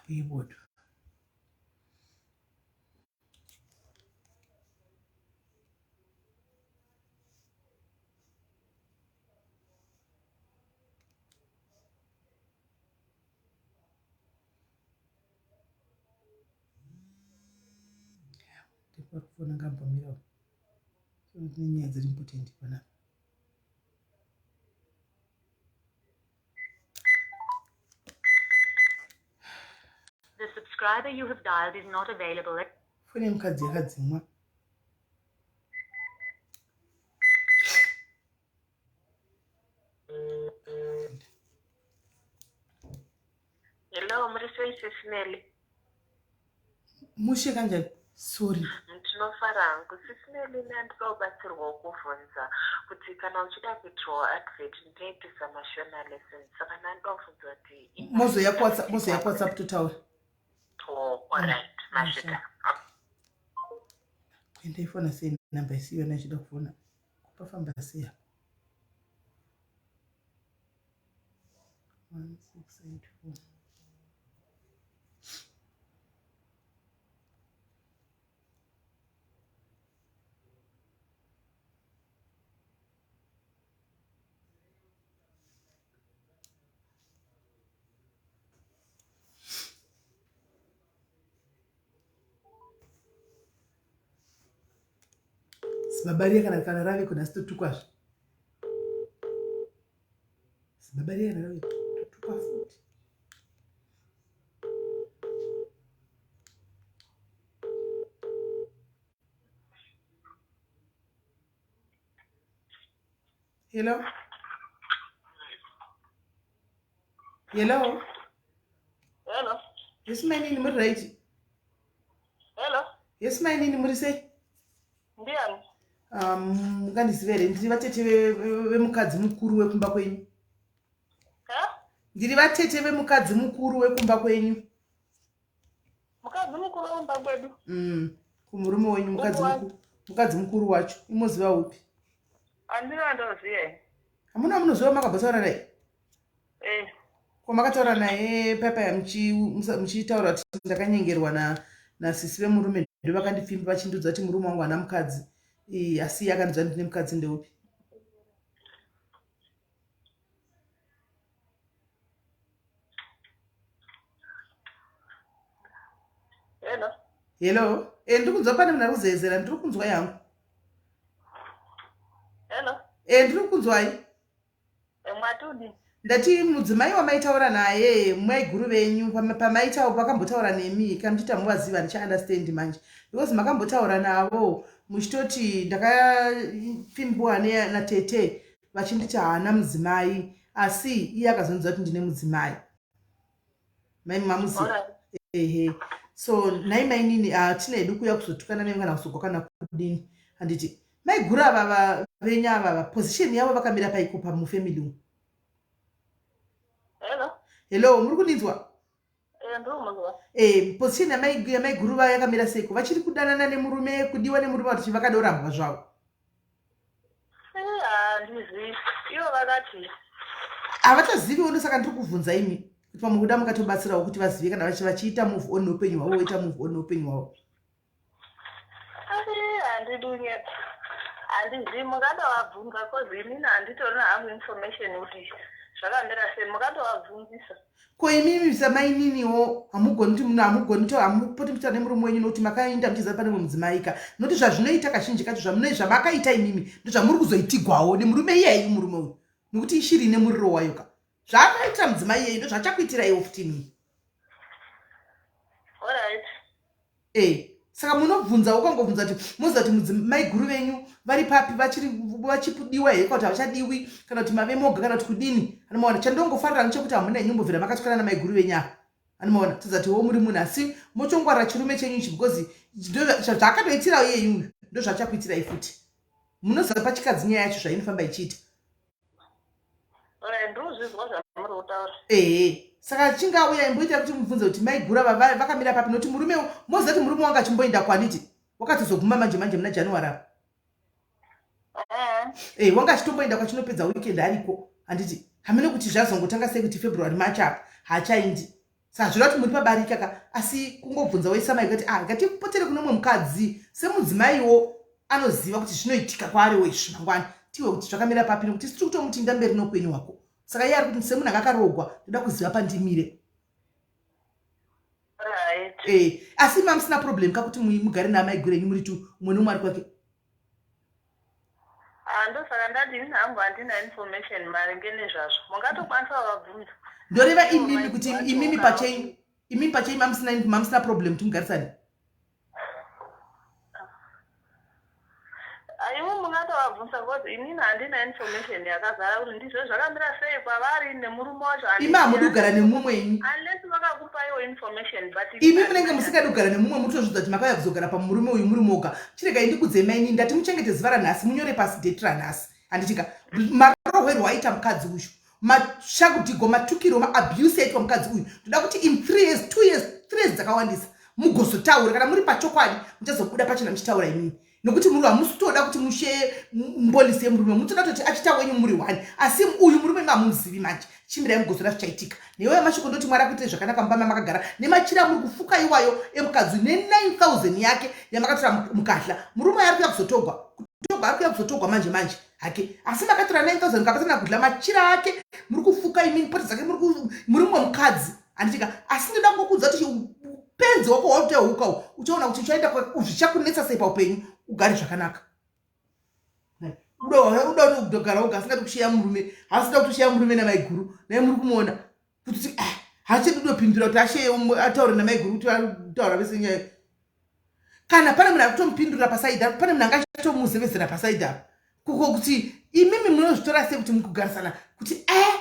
uye bodo ndikufona ngambomira nenyaya dziri important panapa The subscriber you have dialed is not available. Foni yemukadzi yakadzimwa. Hello, muri sei Sis Nelly? Mushe kanjani? Sorry. Ndinofara hangu. Sisi Melina ndinoda kubatsirwawo kuvhunza kuti kana uchida kuitirwawo advert ndinoitisa mashona lessons saka ndanoda kuvhunza kuti mozouya kuwhatsapp totaura. Oh, alright, mazvita. Ndaifona sei namba isiyona ichida kufona kupafamba sei apa? 1684. Zibaba riya kana kana rave kuna sitotukwazve. Zibaba riya kana rave totukwa futi. Hello? Hello? Hello. Yes, my nini muri right? Hello. Yes, my nini muri sei? Ndiani? Mungandiziva here? Ndiri vatete vemukadzi mukuru wekumba kwenyu. Ndiri vatete vemukadzi mukuru wekumba kwenyu. Mukadzi mukuru wekumba kwedu? Kumurume wenyu mukadzi mukuru. Mukadzi mukuru wacho imoziva upi? Handina ndoziva. Hamuna munoziva makambotaura naye? Eh. Ko makataura naye papa muchitaura kuti ndakanyengerwa na nasisi vemurume ndo vakandipfimba vachindiudza kuti murume wangu haana mukadzi. Asi iye akandiudza ndine mukadzi ndeupi? Hello. Hello. Ndiri kunzwa pane munhu ari kuzeyezera, ndiri kunzwa yangu. Hello. Ndiri kunzwai. Mwatudi. Ndati mudzimai wamaitaura naye maiguru venyu pamaitawo pakambotaura nemi kana muchiita muvaziva ndicha understand manje because makambotaura navo muchitoti ndakapfimbwa natete vachinditi haana mudzimai asi iye akazondiudza kuti ndine mudzimai. Mai mamuziva. Ehe. So nhai mainini hatina hedu kuuya kuzotukana nemi kana kuzogwa kana kudini. Handiti maiguru ava venyu ava position yavo vakamira paiko pamufamily umu? Hello. Hello, muri kundinzwa? Ndiri Position yamaiguru vaya yakamira seiko? Vachiri kudanana nemurume, kudiwa nemurume kuti vakadorambwa zvavo? Handizivi. Ivo vakati Havataziviwo, ndosaka ndiri kuvhunza imi kuti pamwe kuda mukatobatsirawo kuti vazive kana vachiita move on neupenyu hwavo, voita move on neupenyu hwavo. Handidi kunyepa. Handizivi, mungatovabvunza cause inini handitorina hangu information kuti zvakamira sei, mungatovabvunzisa. Ko imimi samaininiwo hamugoni kuti munhu hamugoni to hamupoti muchitaura nemurume wenyu nokuti makaenda muchiziva pane mumwe mudzimai ka, nokuti zvazvinoita kazhinji kacho zvamakaita imimi ndozvamuri kuzoitigwawo nemurume iyeyu, murume uyu, nokuti ishiri ine muriro wayo ka. Zvaakaitira mudzimai iyeyu ndozvachakuitirai iwo futi imimi. Alright. Saka munobvunza, ukangobvunza kuti moziva kuti maiguru venyu vari papi, vachiri vachidiwa here kana kuti havachadiwi, kana kuti mave moga kana kuti kudini. Anomaona chandongofarira nechekuti hamuna henyu mbobvira makatokana namaiguru venyu ava. Anomaona toziva kuti wo muri munhu asi mochongwarira chirume chenyu ichi because zvaakatoitira iyeyu uyu ndozvachakuitirai futi. Munoziva pachikadzi nyaya yacho zvainofamba ichiita. Ndozvizwa zvamuri kutaura. Ehe, saka achinge auya imboita kuti mubvunze kuti maiguru ava vakamira papi, nokuti murume moziva kuti murume wanga achimboenda kwanditi wakatozoguma manje manje muna January apa. Wanga achitomboenda kwachinopedza weekend ariko, handiti? Hamene kuti zvazongotanga sei kuti February, March apa haachaindi. Saka zvireva kuti muri pabarika ka, asi kungobvunza wesamai kuti ah, ngatipotere kune umwe mukadzi semudzimaiwo anoziva kuti zvinoitika kwaariwo izvi mangwana tiwe kuti zvakamira papi, nekuti tiri kutomuti inda mberi neupenyu hwako. Saka iye ari kuti semunhu anga akarogwa ndoda kuziva pandimire. Asi ma musina problem kakuti mugare naamaiguru enyu muri tu umwe neumwe ari kwake? Ndosaka ndati ini hangu handina information maringe nezvazvo, mungatokwanisa kuvabvunza. Ndoreva imimi kuti imimi pachenyu, imimi pachenyu mamusina problem kuti mugarisane? Aiwo, mungatovabvunza. Ndovabvunza because inini handina information yakazara kuti ndizvo zvakamira sei kwavari nemurume wacho. Imi hamudi kugara nemumwe imi. Unless vakakupaiwo information but imi munenge musingadi kugara nemumwe mutozvidza kuti makauya kuzogara pamurume uyu muri moga. Chiregai ndikudzei mainini ndati muchengete zuva ranhasi munyore pasi date ranhasi. Handitika marohwerwo aita mukadzi uyu. Mashakudhigo matukiro maabuse aitwa mukadzi uyu. Ndoda kuti in 3 years, 2 years, 3 years dzakawandisa mugozotaura kana muri pachokwadi muchazobuda pachena muchitaura imini. Nokuti muri hamusi kutoda kuti mushe mbolisi yemurume mutoda kutoti achita wenyu muri one asi uyu murume mamuzivi manje chimirai mugozora zvichaitika newe mashoko ndoti mwari akuitire zvakanaka mumba mamakagara nemachira muri kufuka iwayo emukadzi ne 9000 yake yamakatora mukahla murume ari kuya kuzotogwa kutogwa ari kuya kuzotogwa manje manje hake asi makatora 9000 mukapatana kudla machira ake muri kufuka imini poto dzake muri mumwe mukadzi handitika asi ndoda kungokuudza kuti upenzi wako wauteuka u uchaona kuti uchaenda zvichakunetsa sei paupenyu ugare zvakanaka uda kugara uga asingadi kushiya murume haasida kutoshiya murume namaiguru naye muri kumuona kuti ah, haachadi kutopindura kuti ashiye ataure namaiguru kuti ataura vese nyaya kana pane munhu ari kutomupindura pasaidi apo pane munhu anga achitomuzevezera pasaidi apo kuko kuti imimi munozvitora sei kuti mukugarisana kuti e eh,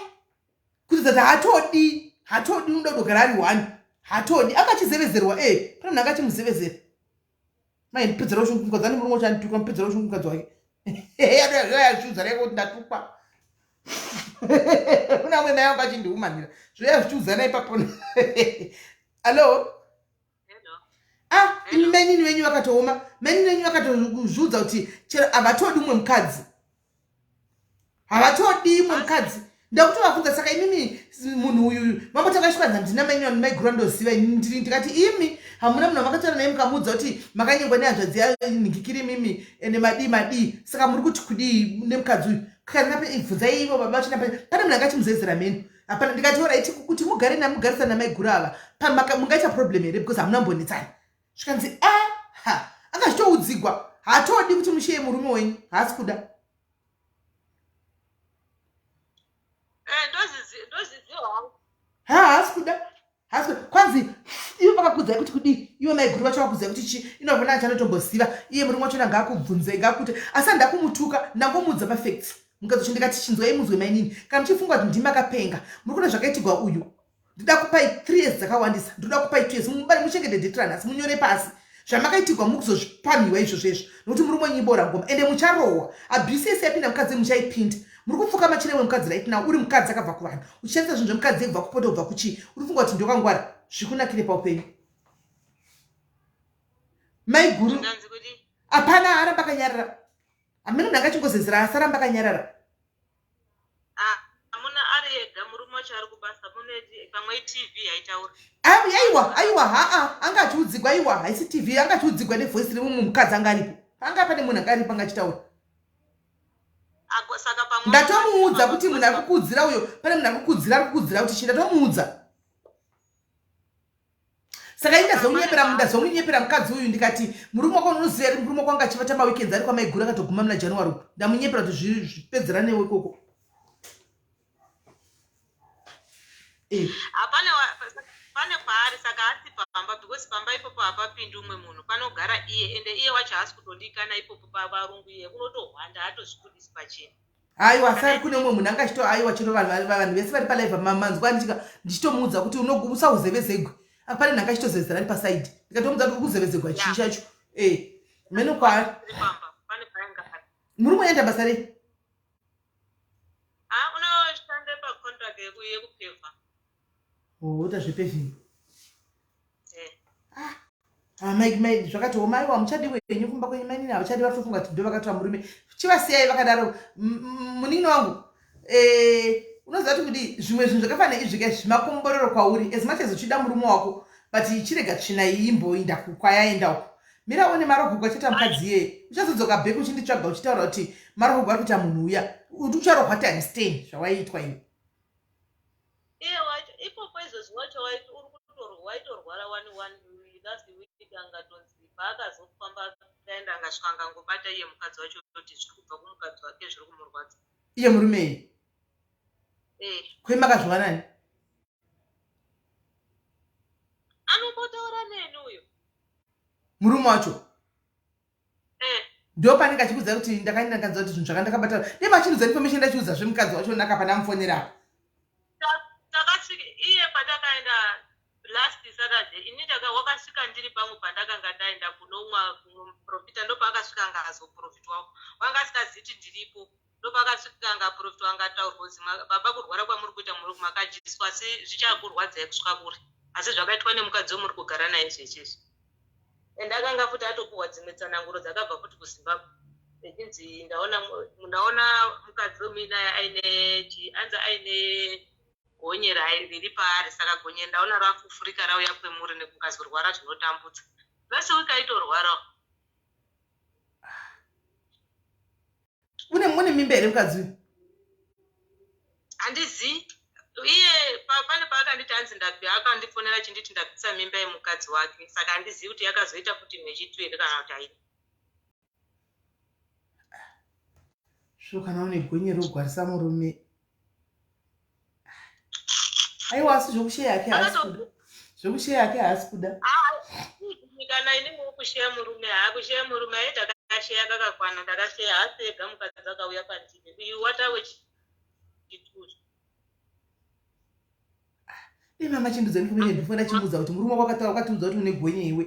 kuti that hatodi hatodi unoda kutogara ari one hatodi anga achizevezerwa e eh, pane munhu anga achimuzevezera mai ndipedzera ushungu mukadzi ane murume uchandituka mupedzera ushungu mukadzi wake zvichiudza reko kuti ndatukwa kuna amwe mai vangu achindiumanira zvoya zvichiudzana ipapo hallo ah imi mainini venyu vakatooma mainini venyu vakatozviudza kuti chero havatodi umwe mukadzi havatodi imwe mukadzi ndakutovabvunza saka imimi munhu uyu mambotanga chikwanza ndina mainini maiguru andoziva ndiri ndikati imi hamuna munhu wamakataura naye mukamuudza kuti makanyengwa nehanzvadzi yanhikikiri imimi ende madii madii saka muri kuti kudii nemukadzi uyu kana bvunzai ivo baba vachina pane munhu anga achimuzezera mheno hapana ndikati orit kuti mugare namugarisana namaiguru ava mungaita problem here because hamuna mbonetsana zvikanzi a ah, ha anga achitoudzigwa haatodi kuti mushiye murume wenyu haasi kuda eh, ha haasi kuda haasi kwanzi ivo vakakudzai kuti kudii ivo maiguru vacho vakudzai kuti chii inovona achanotomboziva iye murume wachona ngaakubvunze ngaakuti asi handida kumutuka ndangomuudza mafacts mukadzi wacho ndikati chinzwai munzwe mainini kana muchifunga kuti ndimi makapenga muri kuona zvakaitigwa uyu ndoda kupai three years dzakawandisa ndoda kupai two years mubare muchengete date ranhasi munyore pasi zvamakaitigwa mukuzozvipamhiwa izvozvo izvo nokuti muri monyibora ngoma ende mucharohwa abuse yese yapinda mukadzi muchaipinda muri kupfuka machira wemukadzi right now uri mukadzi akabva kuvanhu uchishandisa zvinhu zvemukadzi yekubva kupota kubva kuchii uri kufunga kuti ndokangwara zvikunakire paupenyu maiguru hapana aramba akanyarara hameno munhu angachingozezera asi aramba akanyarara Ah, amuna ari ega murume wacho ari kubasa mune pamwe itv yaitaura aiwa aiwa haa anga achiudzigwa aiwa haisi tv anga achiudzigwa nevoice remumwe mukadzi anga aripo anga pane munhu anga aripo anga achitaura ndatomuudza kuti munhu ari kukuudzira uyo pane munhu ari kukuudzira ari kukuudzira kuti chii ndatomuudza saka ini ndazomunyepera ndazomunyepera mukadzi uyu ndikati murume wako unoziva here murume wako anga achivata maweekends ari kwamaiguru akatoguma muna january uku ndamunyepera kuti zvipedzera newe ikoko eh. hapana pane kwaari saka asi pamba because pamba ipopo hapapindi umwe munhu panogara iye ende iye wacho haasi kutodikana ipopo pavarungu iye unotohwanda haatozvibudisi pachena Aiwa sari kune umwe munhu anga achito aiwa chero vanhu vanhu vese vari palive manzwa ndichika ndichitomuudza kuti usauzevezegwe apa pane nhanga achitozevezera ari pasaidi ndikatomuudza kuti ukuzevezegwa chii chacho eh meno kwaari murume unoenda basa rei ah, unoshanda pacontract yekupevha oh, uta zvepevhing eh. ah, ah, mai mai zvakatooma aiwa muchadi wenyu kumba kwenyu mainini havachadi vatofunga kuti ndo vakatora murume chivasiyai vakadaro munin'ina wangu eh, unoziva kuti kudii zvimwe zvinhu zvakafanana izvi ka zvimakomborero kwauri as much as uchida murume wako but chirega tsvina iyi imboinda kwayaenda uko mira one marohogwa achaita mukadzi iyeye uchazodzoka back uchinditsvaga uchitaura kuti marohogwa ari kuita munhu uya ucharohwa times ten zvawaiitwa iwe iye wacho ipopo izvozvi wacho waiti uri kutorwa waitorwara wani wani last week angatonzi paakazofamba akaenda angasvika angangobata iye mukadzi wacho kuti zviri kubva kumukadzi wake zviri kumurwadza iye murume iye eh. kwe makazviwanani anombotaura neni uyo murume wacho eh. Ndo panenge achikuudza kuti ndakaenda ndakanzwa kuti zvinhu zvakandakabata. Dai machinudza information ndachiudza zvemukadzi wacho naka pana mufonera apa. Takasvika iye patakaenda last Saturday ini ndaka wakasvika ndiri pamwe pandakanga ndaenda kunomwa kumuprofita ndopaakasvika anga azoprofitwawo wanga asikazivi kuti ndiripo ndopaakasvika anga aprofitwa anga ataurwa kuzi baba kurwara kwamuri kuita muri makadyiswa asi zvichakurwadzai kusvika kure asi zvakaitwa nemukadzi wemuri kugara naye zvechizvi and akanga futi atopuhwa dzimwe tsananguro dzakabva futi kuzimbabwe echinzi ndaona ndaona mukadzi wemuinaye aine chi anzi aine gonye riri paari saka gonye ndaona rafufurika rauya kwemuri nekukazorwara zvinotambudza vese week aitorwarawo Une mune mimba here mukadzi uyu? Handizii. Iye pane paakanditi hanzi ndabvi akandifonera achinditi ndabvisa mimba yemukadzi wake saka handizivi kuti yakazoita futi mhechitu here kana kuti haina. Sho kana une gonye rogwarisa murume. Aiwa asi zvokusheya hake haasi kuda. Zvokusheya hake haasi kuda. Kana ini kusheya murume haa kusheya murume aye takasheya kakakwana ndakasheya haasi ega mukadzi akauya pandiri uyu watawe chituru. Dai mama chindudza information before ndachimuudza kuti murume wako akataura wakatiudza kuti une gonye iwe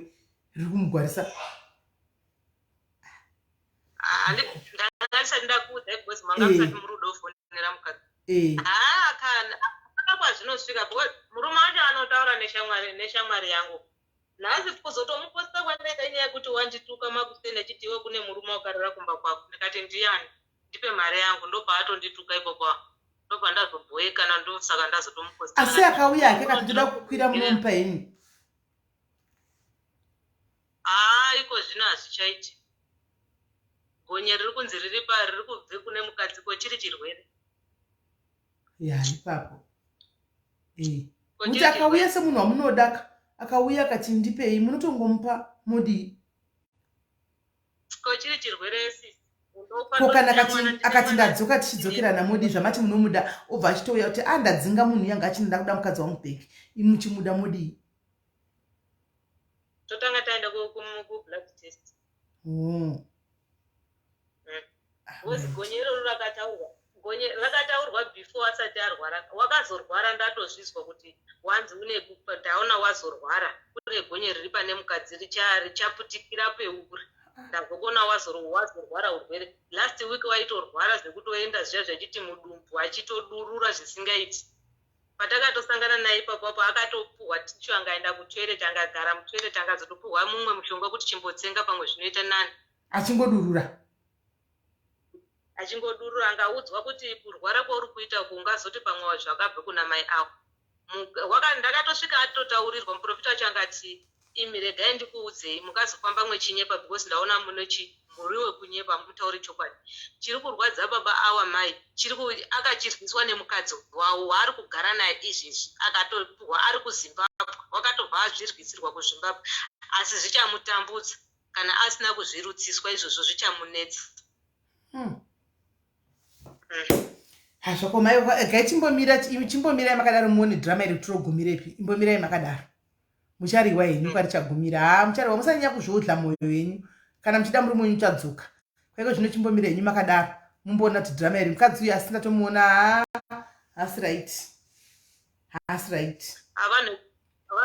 riri kumugwarisa. Ndanga ndisati ndakuudza because manga musati muri kuda kufonera mukadzi. Haa kana hapana kwazvinosvika because murume wacho anotaura neshamwari neshamwari yangu. Nhasi kuzotomuposta kwandaita inyaya yekuti wandituka makuseni achiti iwe kune murume wakarara kumba kwako ndikati ndiyani ndipe mari yangu ndopaatonditu ipopo ndopandazobhoekana ndosaka ndazotomuposta. Asi akauya hake akati ndoda kukwira munomupa henyu. Haa iko zvino hazvichaiti. Gonye riri kunzi riri pa riri kubve kune mukadzi ko chiri chirwere. Ya ipapo. Eh. Kuti akauya semunhu wamunoda ka akauya akati ndipei munotongomupa modii? Ko chiri chirwere sisi. Ko kana akati akati ndadzoka tichidzokerana modii zvamati munomuda obva achitouya kuti ah ndadzinga munhu yanga achini ndakuda mukadzi wangu back imi muchimuda modii? Totanga taenda ku blood test. Because gonye iroro rakataurwa gonye rakataurwa before asati arwara wakazorwara ndatozvizwa kuti wanzi une ndaona wazorwara kune gonye riri pane mukadzi richaputikira peuri ndazokona wazorwara urwere last week waitorwara zvekutoenda zviya zvachiti mudumbu achitodurura zvisingaiti Patakatosangana naye ipapo apo akatopuhwa tissue angaenda kutoilet angagara mutoilet angazotopuhwa mumwe mushonga wekuti chimbotsenga pamwe zvinoita nani. Achingodurura. Achingodurura angaudzwa kuti kurwara kwauri kuita uku ungazoti pamwe zvakabva kuna mai avo. Ndakatosvika atotaurirwa muprofita wacho angati Imi regai ndikuudzei mukazofamba mwechinyepa because ndaona mune chi muri wekunyepa hamutauri chokwadi. Chiri kurwadza baba awa mai chiri ku akachirwiswa nemukadzi wavo waari kugara naye izvezvi akatopuhwa ari kuZimbabwe wakatobva azvirwisirwa kuZimbabwe asi zvichamutambudza kana asina kuzvirutsiswa izvozvo zvichamunetsa. Hazvakoma gai chimbomira chimbomirai makadaro muone drama iri kuti rogumirepi imbomirai makadaro. Muchariwa henyu kwarichagumira. Haa muchariwa musanyanya kuzviodla moyo henyu. Kana muchida murume wenyu uchadzoka. Kwaiko zvino chimbomira henyu makadaro. Mumboona kuti drama iri mukadzi uyu asi ndatomuona haa haasi right. Haasi right.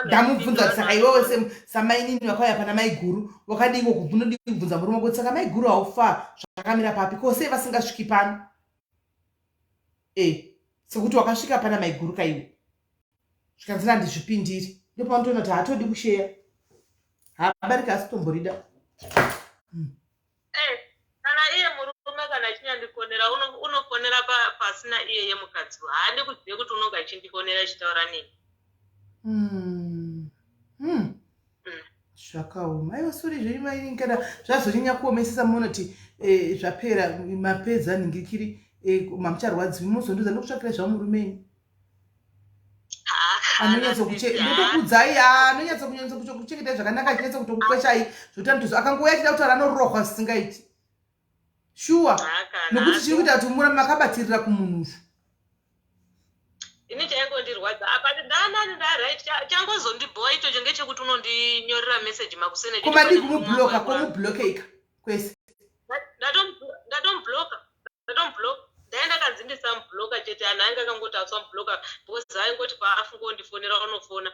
Ndamubvunza kuti saka iwewe samainini vakauya pana maiguru wakadii unodii kubvunza murume kuti saka maiguru haufa zvakamira papi ko sei vasingasviki pano e sekuti wakasvika pana maiguru kaiwe zvikanzi nandizvipindiri ndopaunotoona kuti haatodi kusheya haabarika asi tomborida hmm. eh, kana iye murume kana achinyandifonera unofonera pasina iyeye mukadzi haadi kuziva kuti unonge achindifonera achitaura neni hmm. hmm. Zvakaoma aiwa sori zvenyu mainini kana zvazonyanya kuomesesa munoti eh, zvapera mapedza nhingikiri eh, mamucharwadziwi mozondiudza ndokutsvakira zvamurume ini anonyatsokudzai anonyatso kuchengetai zvakanaka achinyatsa kutokukweshai zvokuti anotozo akangouya achida kutaura anorohwa zvisingaiti shuwa nokuti chiri kuita kuti mura makabatirira kumunhu uyu ini chaingondirwadza apa ndanani ndaright changozondibhowa ichocho ngechekuti unondinyorera message makusene komadii kumubloka komublokeika kwese ndisamubloka chete anhu ainge akangoti asamubloka because aingoti paafunga undifonera unofona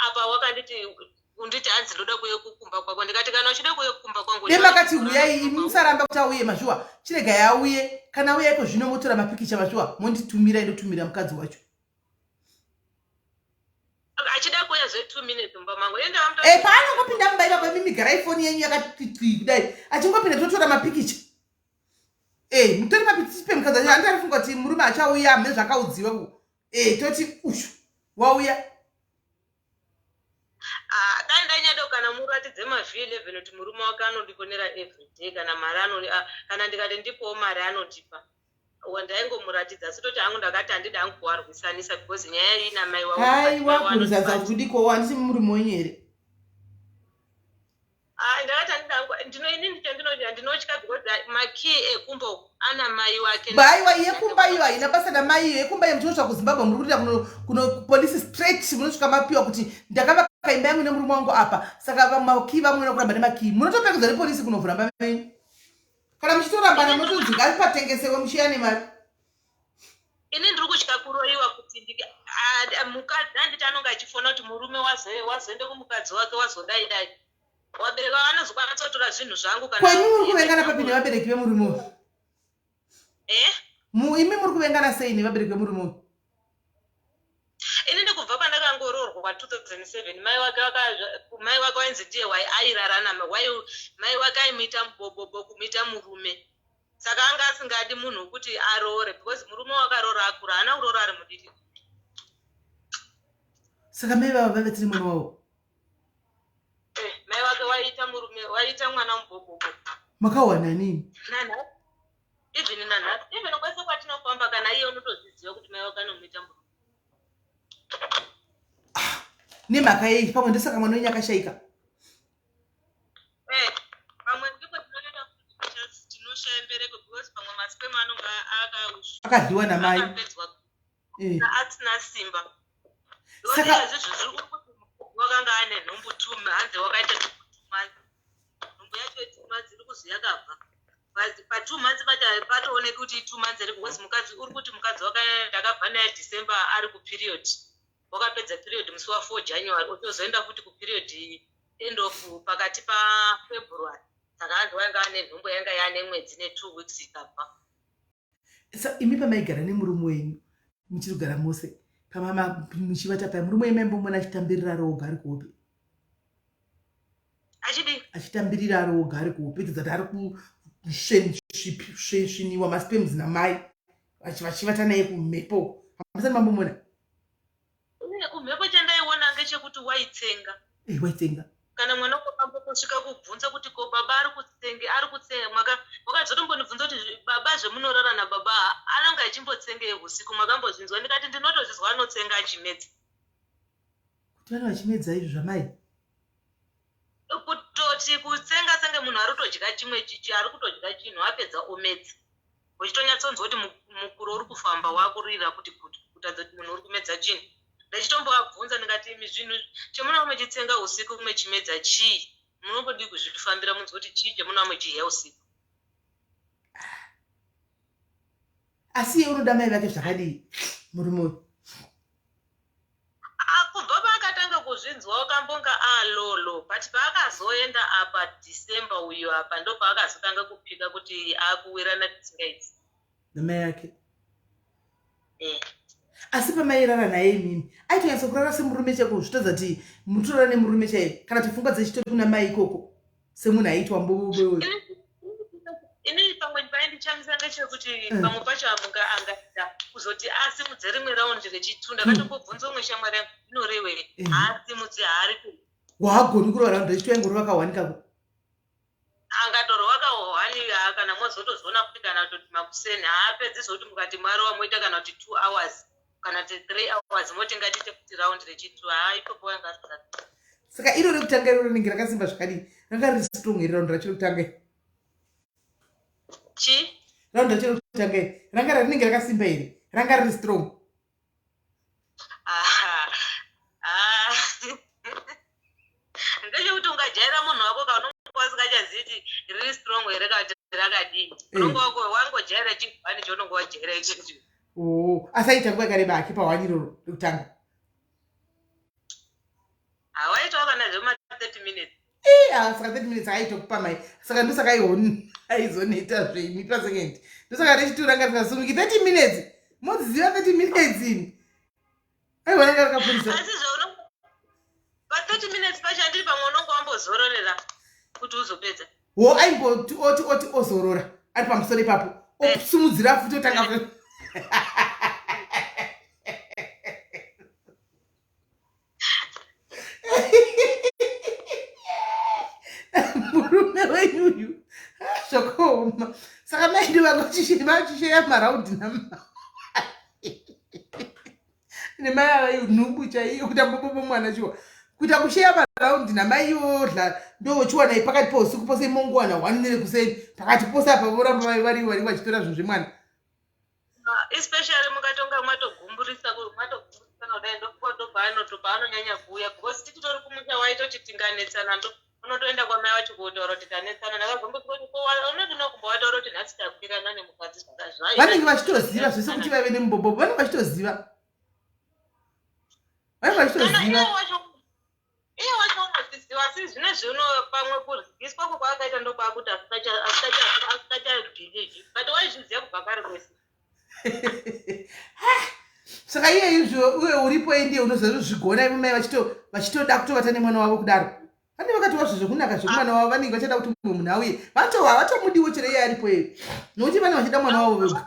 apa wakanditi unditi hanzi ndoda kuuya kukumba kwako ndikati kana uchida kuuya kukumba kwangu dai makati huyai imi musaramba kuti auye mashuwa chiregai auye kana auya iko zvino motora mapikicha mashuwa monditumira indotumira mukadzi wacho achida kuuya zve two minutes mumba mangu ende e paanongopinda mumba ipapo imimi garai foni yenyu yakati twi kudai achingopinda totora mapikicha e mutori mapikicha pe mukadzi wacho andarifunga kuti murume achauya mune zvakaudziwa ku e toti ushu wauya Ah, dai ndanyada kana muratidze mav 11 kuti murume wake anondifonera everyday kana mari ano ah, kana ndikati ndipowo mari anondipa ndaingomuratidza asi toti hangu ndakati handidi hangu kuvarwisanisa because nyaya iyi namai waiwa kurwisanisa kudikowo handisi murume wenyu here Ah, ndakati handidi hangu ndino inini chandinotya ndinotya because makey ekumba uku ana mai wake baiwa yekumba iyo haina basa namai iyo yekumba iyo muchinosvika kuzimbabwe muri kuita kuno kuno police straight munosvika mapiwa kuti ndakavaka imba yangu nemurume wangu apa saka makey vamwe kuramba nemakey munotopekedza nepolisi kunovhura mba menyu kana muchitorambana munotonzi ngapatengesewe muchiya nemari ini ndiri kutya kuroyiwa kuti mukadzi anditi anonge achifona kuti murume wazoende kumukadzi wake wazodai dai vabereki vavo vanozokwanisa kutora zvinhu zvangu kana ko imi muri kuvengana papi nevabereki vemurume uyu eh? Imi muri kuvengana sei nevabereki vemurume uyu ini ndikubva pandakangoroorwa kwa 2007 mai wake mai wake wainzi ndiye wai airarana wai mai wake aimuita mubobobo kumuita murume saka anga asingadi munhu wekuti aroore because murume wakaroora akura haana kuroora ari mudiki saka mai vava vaive tiri mwana wavo eh, mai wake waiita murume waiita mwana mubobobo makawana nini nanhasi even nanhasi even kwese kwatinofamba kana iye unotozviziva kuti mai wake anomuita murume ah, nemhaka yei pamwe ndosaka mwana wenyu akashaika eh, pamwe ndipo tinotoita kuti tinoshaya mbereko because pamwe masperm anonga akadyiwa namai eh. asina simba saka wakanga ane nhumbu two hanzi wakaita two months nhumbu yacho two months iri kuzi yakabva pa two months pacho patooneki kuti two months iri because mukadzi uri kuti mukadzi ndakabva naye december ari kuperiod wakapedza period musi wa 4 january otozoenda futi kuperiod end of pakati pafebruary saka hanzi wainga ane nhumbu yanga yaane mwedzi netwo weeks ikabva Sa imi pamaigara nemurume wenyu muchiri kugara mose pamama muchivata paya murume wenyu maimbomona achitambirira ari oga ari kuhope achidii achitambirira ari oga ari kuhope dzati ari kusviniwa maspems namai vachivata naye kumhepo hamusati mambomona kumhepo chandaiona ngechekuti waitsenga eh, waitsenga kana mwana wakambosvika kubvunza kuti ko baba ari kutsenge ari kutsenga mwaka wakazotombondibvunza kuti baba zvemunorara nababa anonge achimbotsengei usiku mwakambozvinzwa ndikati ndinotozvizwa anotsenga achimedza kuti vane vachimedza izvo zvamai kutoti kutsenga senge munhu ari kutodya chimwe chichi ari kutodya chinhu apedza omedza uchitonyatsonzwa kuti mukuro uri kufamba wakurira kuti kuti kutadza kuti munhu uri kumedza chinhu ndachitombovabvunza ndikati imi zvinhu chemunova muchitsenga usiku mechimedza chii munombodii kuzvifambira munzwa kuti chii chemunova muchihya usiku asi iye unoda mai vake zvakadii murume uyu Ah, kubva paakatanga kuzvinzwa wakambonga alolo ah, but paakazoenda apa december uyu apa ndopaakazotanga kupika kuti akuwirana tisingaiti namai yake eh. asi pamairara naye imimi aitonyatsa kurara semurume chaiko zvitadza kuti mutorara nemurume chaiye kana kuti pfungwa dzechitori kuna mai ikoko semunhu aitwa mboboboyo ini pamwe paindichamisa ngechekuti mm. pamwe pacho amuka angaita kuzoti asimudze rimwe raundi rechitunda mm. katombobvunza umwe shamwari yangu inorewei mm. haasimudze haari waagoni kurova raundi rechitunda ingorova kawanikako angatorwa kahwani kana mozotozoona kuti kana kutoti makuseni haapedzi zvokuti mukati marova moita kana kuti two hours kana kuti three hours moti ngatiite kuti raundi rechitu haa ipopo wanga asati saka iro rekutanga iro rinenge rakasimba zvakadii ranga riri strong here raundi racho rekutanga chi raundi racho rekutanga iri ranga rinenge rakasimba here ranga riri strong ndechekuti ungajaira munhu wako kaunonga usingachazivi kuti riri strong here kana kuti rakadii eh. unonge wangojaira chihwani chaunonge wajaira ichocho oh, asi aita nguva yakareba hake pahwani iroro rekutanga hawaitawo kana zvema 30 minutes ah, saka 30 minutes aitokupa mai saka ndosaka aizoneta zveimi pasecond ndosaka rechitura ranga rikasumuki 30 minutes modziziva 30 minutes ini aiwa ranga rakapurisa asi zvauno pa 30 minutes pacho andiri pamwe unonge wambozororera kuti uzopedza wo aimboti oti oti ozorora ari pamusoro ipapo eh. osumudzira futi otanga eh. murume wenyu uyu zvakaoma saka maidi vanga vachisheya maraundi nama nemai ava iyo nhumbu chaiyo kuita mbobobo mwana chiwa kuita kusheya maraundi namai iwodla ndochiwana pakati pousiku pose mongowana one nere kuseni pakati pose apa voramba vari vari vachitora zvinhu zvemwana Ah, especially mukatonga matogumburisa matogumburisana kudai ndopaanonyanya kuuya because tichitori kumusha waitoti tinganetsana ndo unotoenda kwamai wacho kotaura kuti tanetsana ndakazomboti kuti unodina kumba wataura kuti nhasi takwirana nemukadzi zvakazvai vanenge vachitoziva zvese kuti vaive nemubobobo vanenge vachitoziva vanenge vachitoziva iye wacho unozviziva asi zvinezvi uno pamwe kuryiswa kwakwaakaita ndokwakuti asikachabhilivhi but waizviziva kubva kare kwese saka iye izvo uye uripo iye ndiye unozozvigona ivo mai vachitoda kutovata nemwana wavo kudaro vane vakati wazvo zvekunaka zvekumwana wavo vanenge vachada kuti mumwe munhu auye vato havatomudiwo chero iye aripo iye nokuti vane vachida mwana wavo vega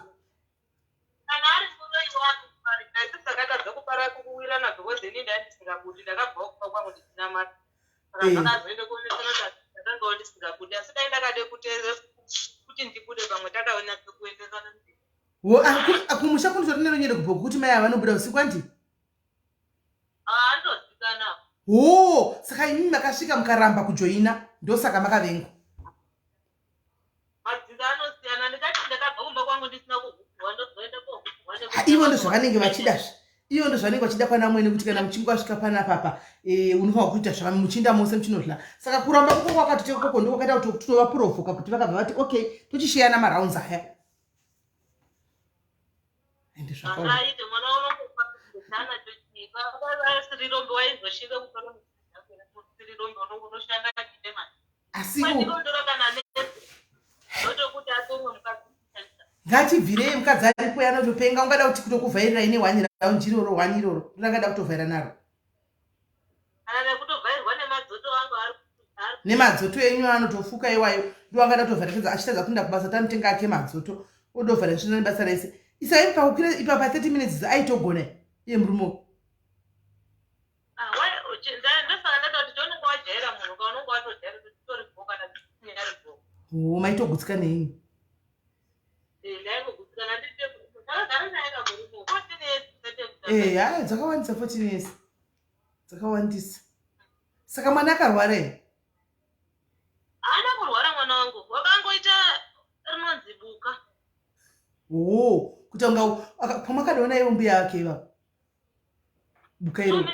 kana ari muroyi wako isu takatadza kupara kuwirana because ini ndandisingabudi ndakabvawo kumba kwangu ndisina mari saka eh. zvakazoenda kuonesana kuti ndakangawo ndisingabudi asi dai ndakade kuteerera kuti ndibude pamwe takaonyatso kuendesana wo ah, kumusha kunotori neronyere kubhoku kuti mai ava vanobuda usiku andi ah, anotozikanwa hoo saka imimi makasvika mukaramba kujoina ndosaka makavengwa madzinza anosiyana ndikati ndakabva kumba kwangu ndisina kuhukurwa ndozoenda kohukurwa ivo ndozvavanenge vachida zve ivo ndozvanenge vachida kwana mwene kuti kana muchinge wasvika panapapa e, unofanira kuita zvava muchiinda mose muchinodla saka kuramba koko kwakatote koko ndokwakaita kuti tinovaprovoka kuti vakabva vati okay tochisheyana marounds aya ende zvakaoma asi ngatibvirei mukadzi aripo yanotopenga ungada kuti kutokuvhairira ine one round iroro one iroro ndangada kutovhaira naro nemadzoto enyu anotofuka iwayo ndoangada kutovhaira tadza achitadza kuenda kubasa tanotenga ake madzoto odovhaira zvisina nebasa rese isai pakukwira ipapa 30 minutes aitogona iye murume Ah, ndosaka ndataura kuti unenge wajaira munhu ka unenge watojaira kuti utori bho kana kunyari bho oh maitogutsikana henyu eh, ndaingogutsikana ndakagara naye kamurume 14 years eh haya dzakawandisa 14 years dzakawandisa saka mwana akarwara here haana kurwara mwana wangu wakangoita rinonzi buka oo kuita kunga pamwakadaona ivo mbuya ake ivavo buka iro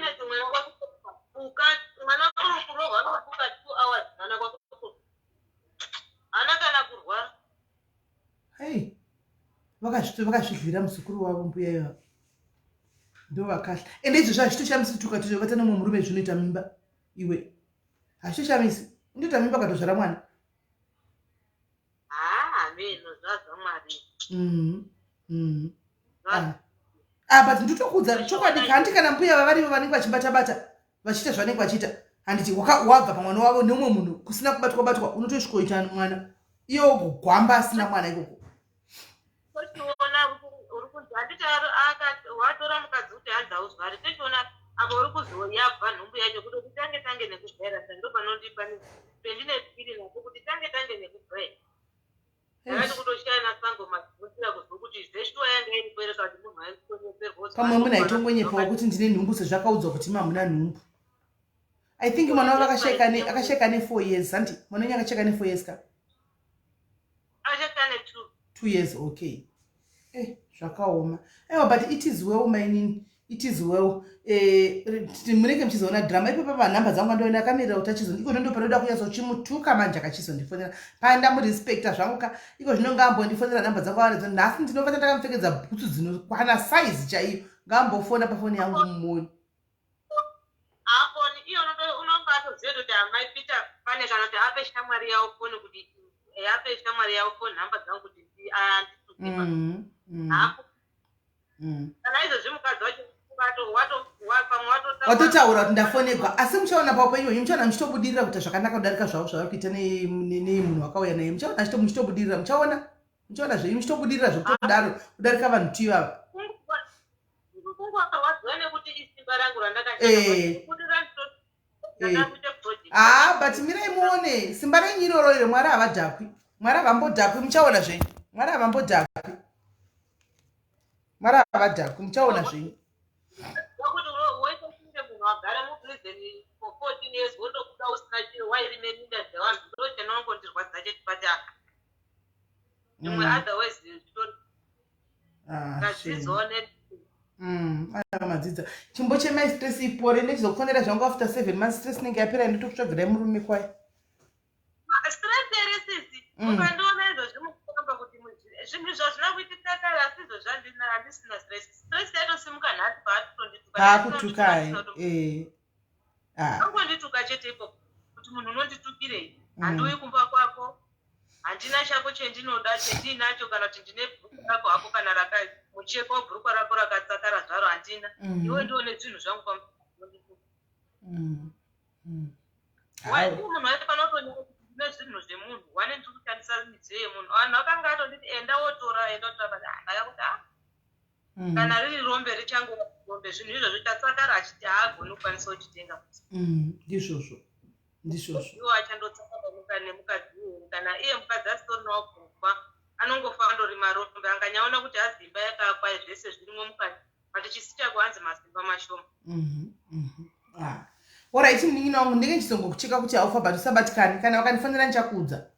hei vakazvidlira muzukuru wavo mbuya ivavo ndovakahla ende izvozvo hazvitoshamisi kuti ukatozovata nomwe murume zvinoita mimba iwe hazvitoshamisi unotoita mimba ukatozvara mwana mm, mm. Ah. ah, but nditokuudza chokwadi hanti kana mbuya vavarivo vanenge vachibatabata vachiita zvavanenge vachiita handiti wabva pamwana wavo neumwe munhu kusina kubatwa batwa unotosvikoita mwana iye wogogwamba asina mwana ikoko tochiona uri kunzi handiti watora mukadzi kuti hanzi hauzvari tochiona apa uri kuzoyabva nhumbu yacho kuti kuti tange tange nekubhera sa ndo panondipa pendine fili napo kuti tange tange nekubhera ndakati kutoshaya nasango mazivosira kuzwa kuti zveshuwa yanga iripo here kana kuti munhu aitonyeperwa pamwe munhu aitongonyepawo kuti ndine nhumbu sezvakaudzwa kuti mamuna nhumbu i think mwana wavo akashaika ne4 years hanti mwana wenyu akashaika ne4 years ka Achakane two years okay eh zvakaoma aiwa but it is well mainini It is well. Eh, munenge muchizoona drama ipapo panhamba dzangu andoenda akamirira kuti achizo iko zvino ndopanoda kunyatsochimutuka manje akachizondifonera paya ndamurespecta zvangu ka iko zvino ngaambondifonera nhamba dzangu anadzo nhasi ndinovata ndakamupfekedza bhutsu dzinokwana size chaiyo ngaambofona pafoni yangu mumoni Haafoni iye unonga atoziva kuti amai Peter pane kana kuti ape shamwari yavo foni kuti eh, ape shamwari yavo foni nhamba dzangu kuti andituke mm, mm. Kana izvozvi mukadzi wacho watotaura kuti ndafonegwa asi muchaona paupenyu hwenyu muchaona muchitobudirira kuita zvakanaka kudarika zvavo zvavari kuita nemunhu wakauya naye muchaona muchitobudirira muchaona muchaona zvenyu muchitobudirira zvekutodaro kudarika vanhu tivava kungorwadziwa nekuti isimba rangu randakashandakudira eh. eh. ah but mirai muone simba renyu iroro iro mwari havadhakwi mwari havambodhakwi muchaona zvenyu mwari havambodhakwi mwari havadhakwi muchaona zvenyu agara muprison for 14 years wondobuda usina chiro wairime minda dzevanhu ndochanongondirwadza chete but zvimwe mm. otherwise zvitori Ah, mm, madzidza chimbo chemai stress ipore ndechizokufonera zvangu after seven months stress inenge yapera ndotokutsvagirai murume kwayo ah, stress here sisi mm. ukandiona izvo zvimukufamba kuti zvinhu zvazvina kuitika kare asi izvo zvandina handisina stress stress yatosimuka nhasi paatotondituka paakutukai eh. ah. angondituka chete ipo kuti munhu unonditukirei handiuyi kumba kwako Handina chako chendinoda chendiinacho kana kuti ndine bhurukwa rako hako kana raka mucheka webhurukwa rako rakatsakara zvaro handina mm. iwe ndione zvinhu zvangu pamunhu mm. mm. munhu aifanira kutonyora kuti ndine zvinhu zvemunhu wane ndiri kushandisa midziyo yemunhu vanhu vakanga atonditi enda wotora enda wotora but ah, ndakakuti ah mm. kana riri rombe richangova rombe zvinhu izvozvo chatsakara achiti haagoni kukwanisa kuchitenga ndizvozvo ndizvozvo iwo achandotsaka nemukadzi uyu kana iye mukadzi asitorinawo pfungwa anongofa andori marombe anganyaona kuti hazi imba yakakwa zvese zvirimo mukati but chisi chako hanzi masimba mashoma mhm, mhm. ah. Orit munin'ina wangu ndenge ndichizongokucheka kuti haufa but usabatikani kana wakandifonera ndichakuudza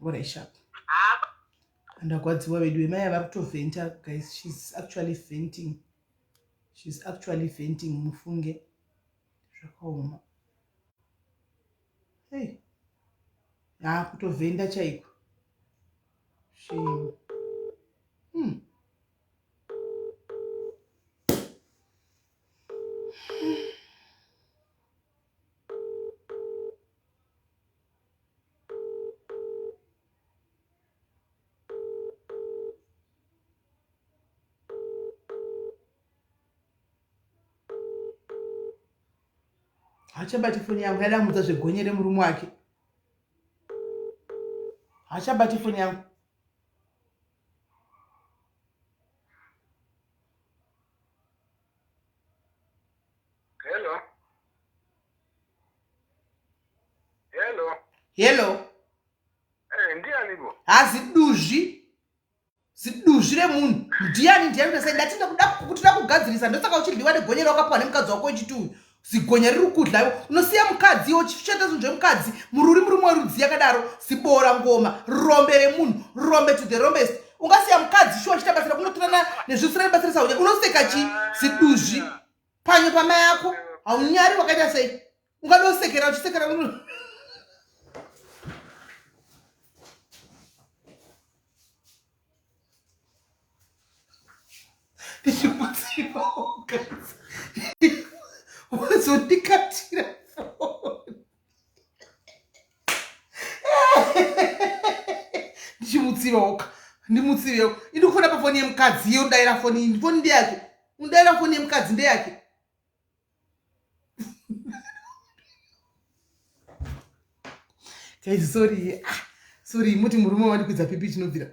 orit sharp ndagwadziwa vedu vemai vari kutovhenta guys shes actually venting shes actually venting mufunge zvakaoma hey haa kutovhenda chaiko shame hmm. Haachabati foni yangu yada kumudza zvegonye remurume wake. Haachabati foni yangu. Hello. Hello. Hello. Eh, ndiani bo? Hazi duzvi. Ziduzvi remunhu. Ndiani ndiani ndasai ndati ndakuda kuti ndakugadzirisa ndosaka uchidliwa negonye rawakapiwa nemukadzi wako uchiti uyu zigonya riri kudla iwe unosiya mukadzi iwe uchicheta zvinhu zvemukadzi mururi murume werudzi yakadaro zibora ngoma rombe remunhu rombe to the rombest ungasiya mukadzi shuwa uchiita basa rekunotorana nezvisina nebasa resaunya unoseka chii ziduzvi panyo pamai ako haunyari wakaita sei ungadosekera uchisekera ndichimutsiva ukadzi wazondikatira foni ndichimutsiva oka ndimutsivewo indikufona pafoni yemukadzi iye udaira foni iyi foni ndeyake unodaira foni yemukadzi ndeyake guys sorry ah, sorry muti murume wandikwidza pipi chinobvira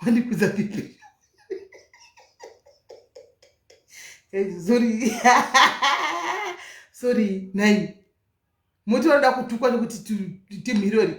wandikwidza pipi guys sorry sorry nai muti vanoda kutukwa nekuti timhirori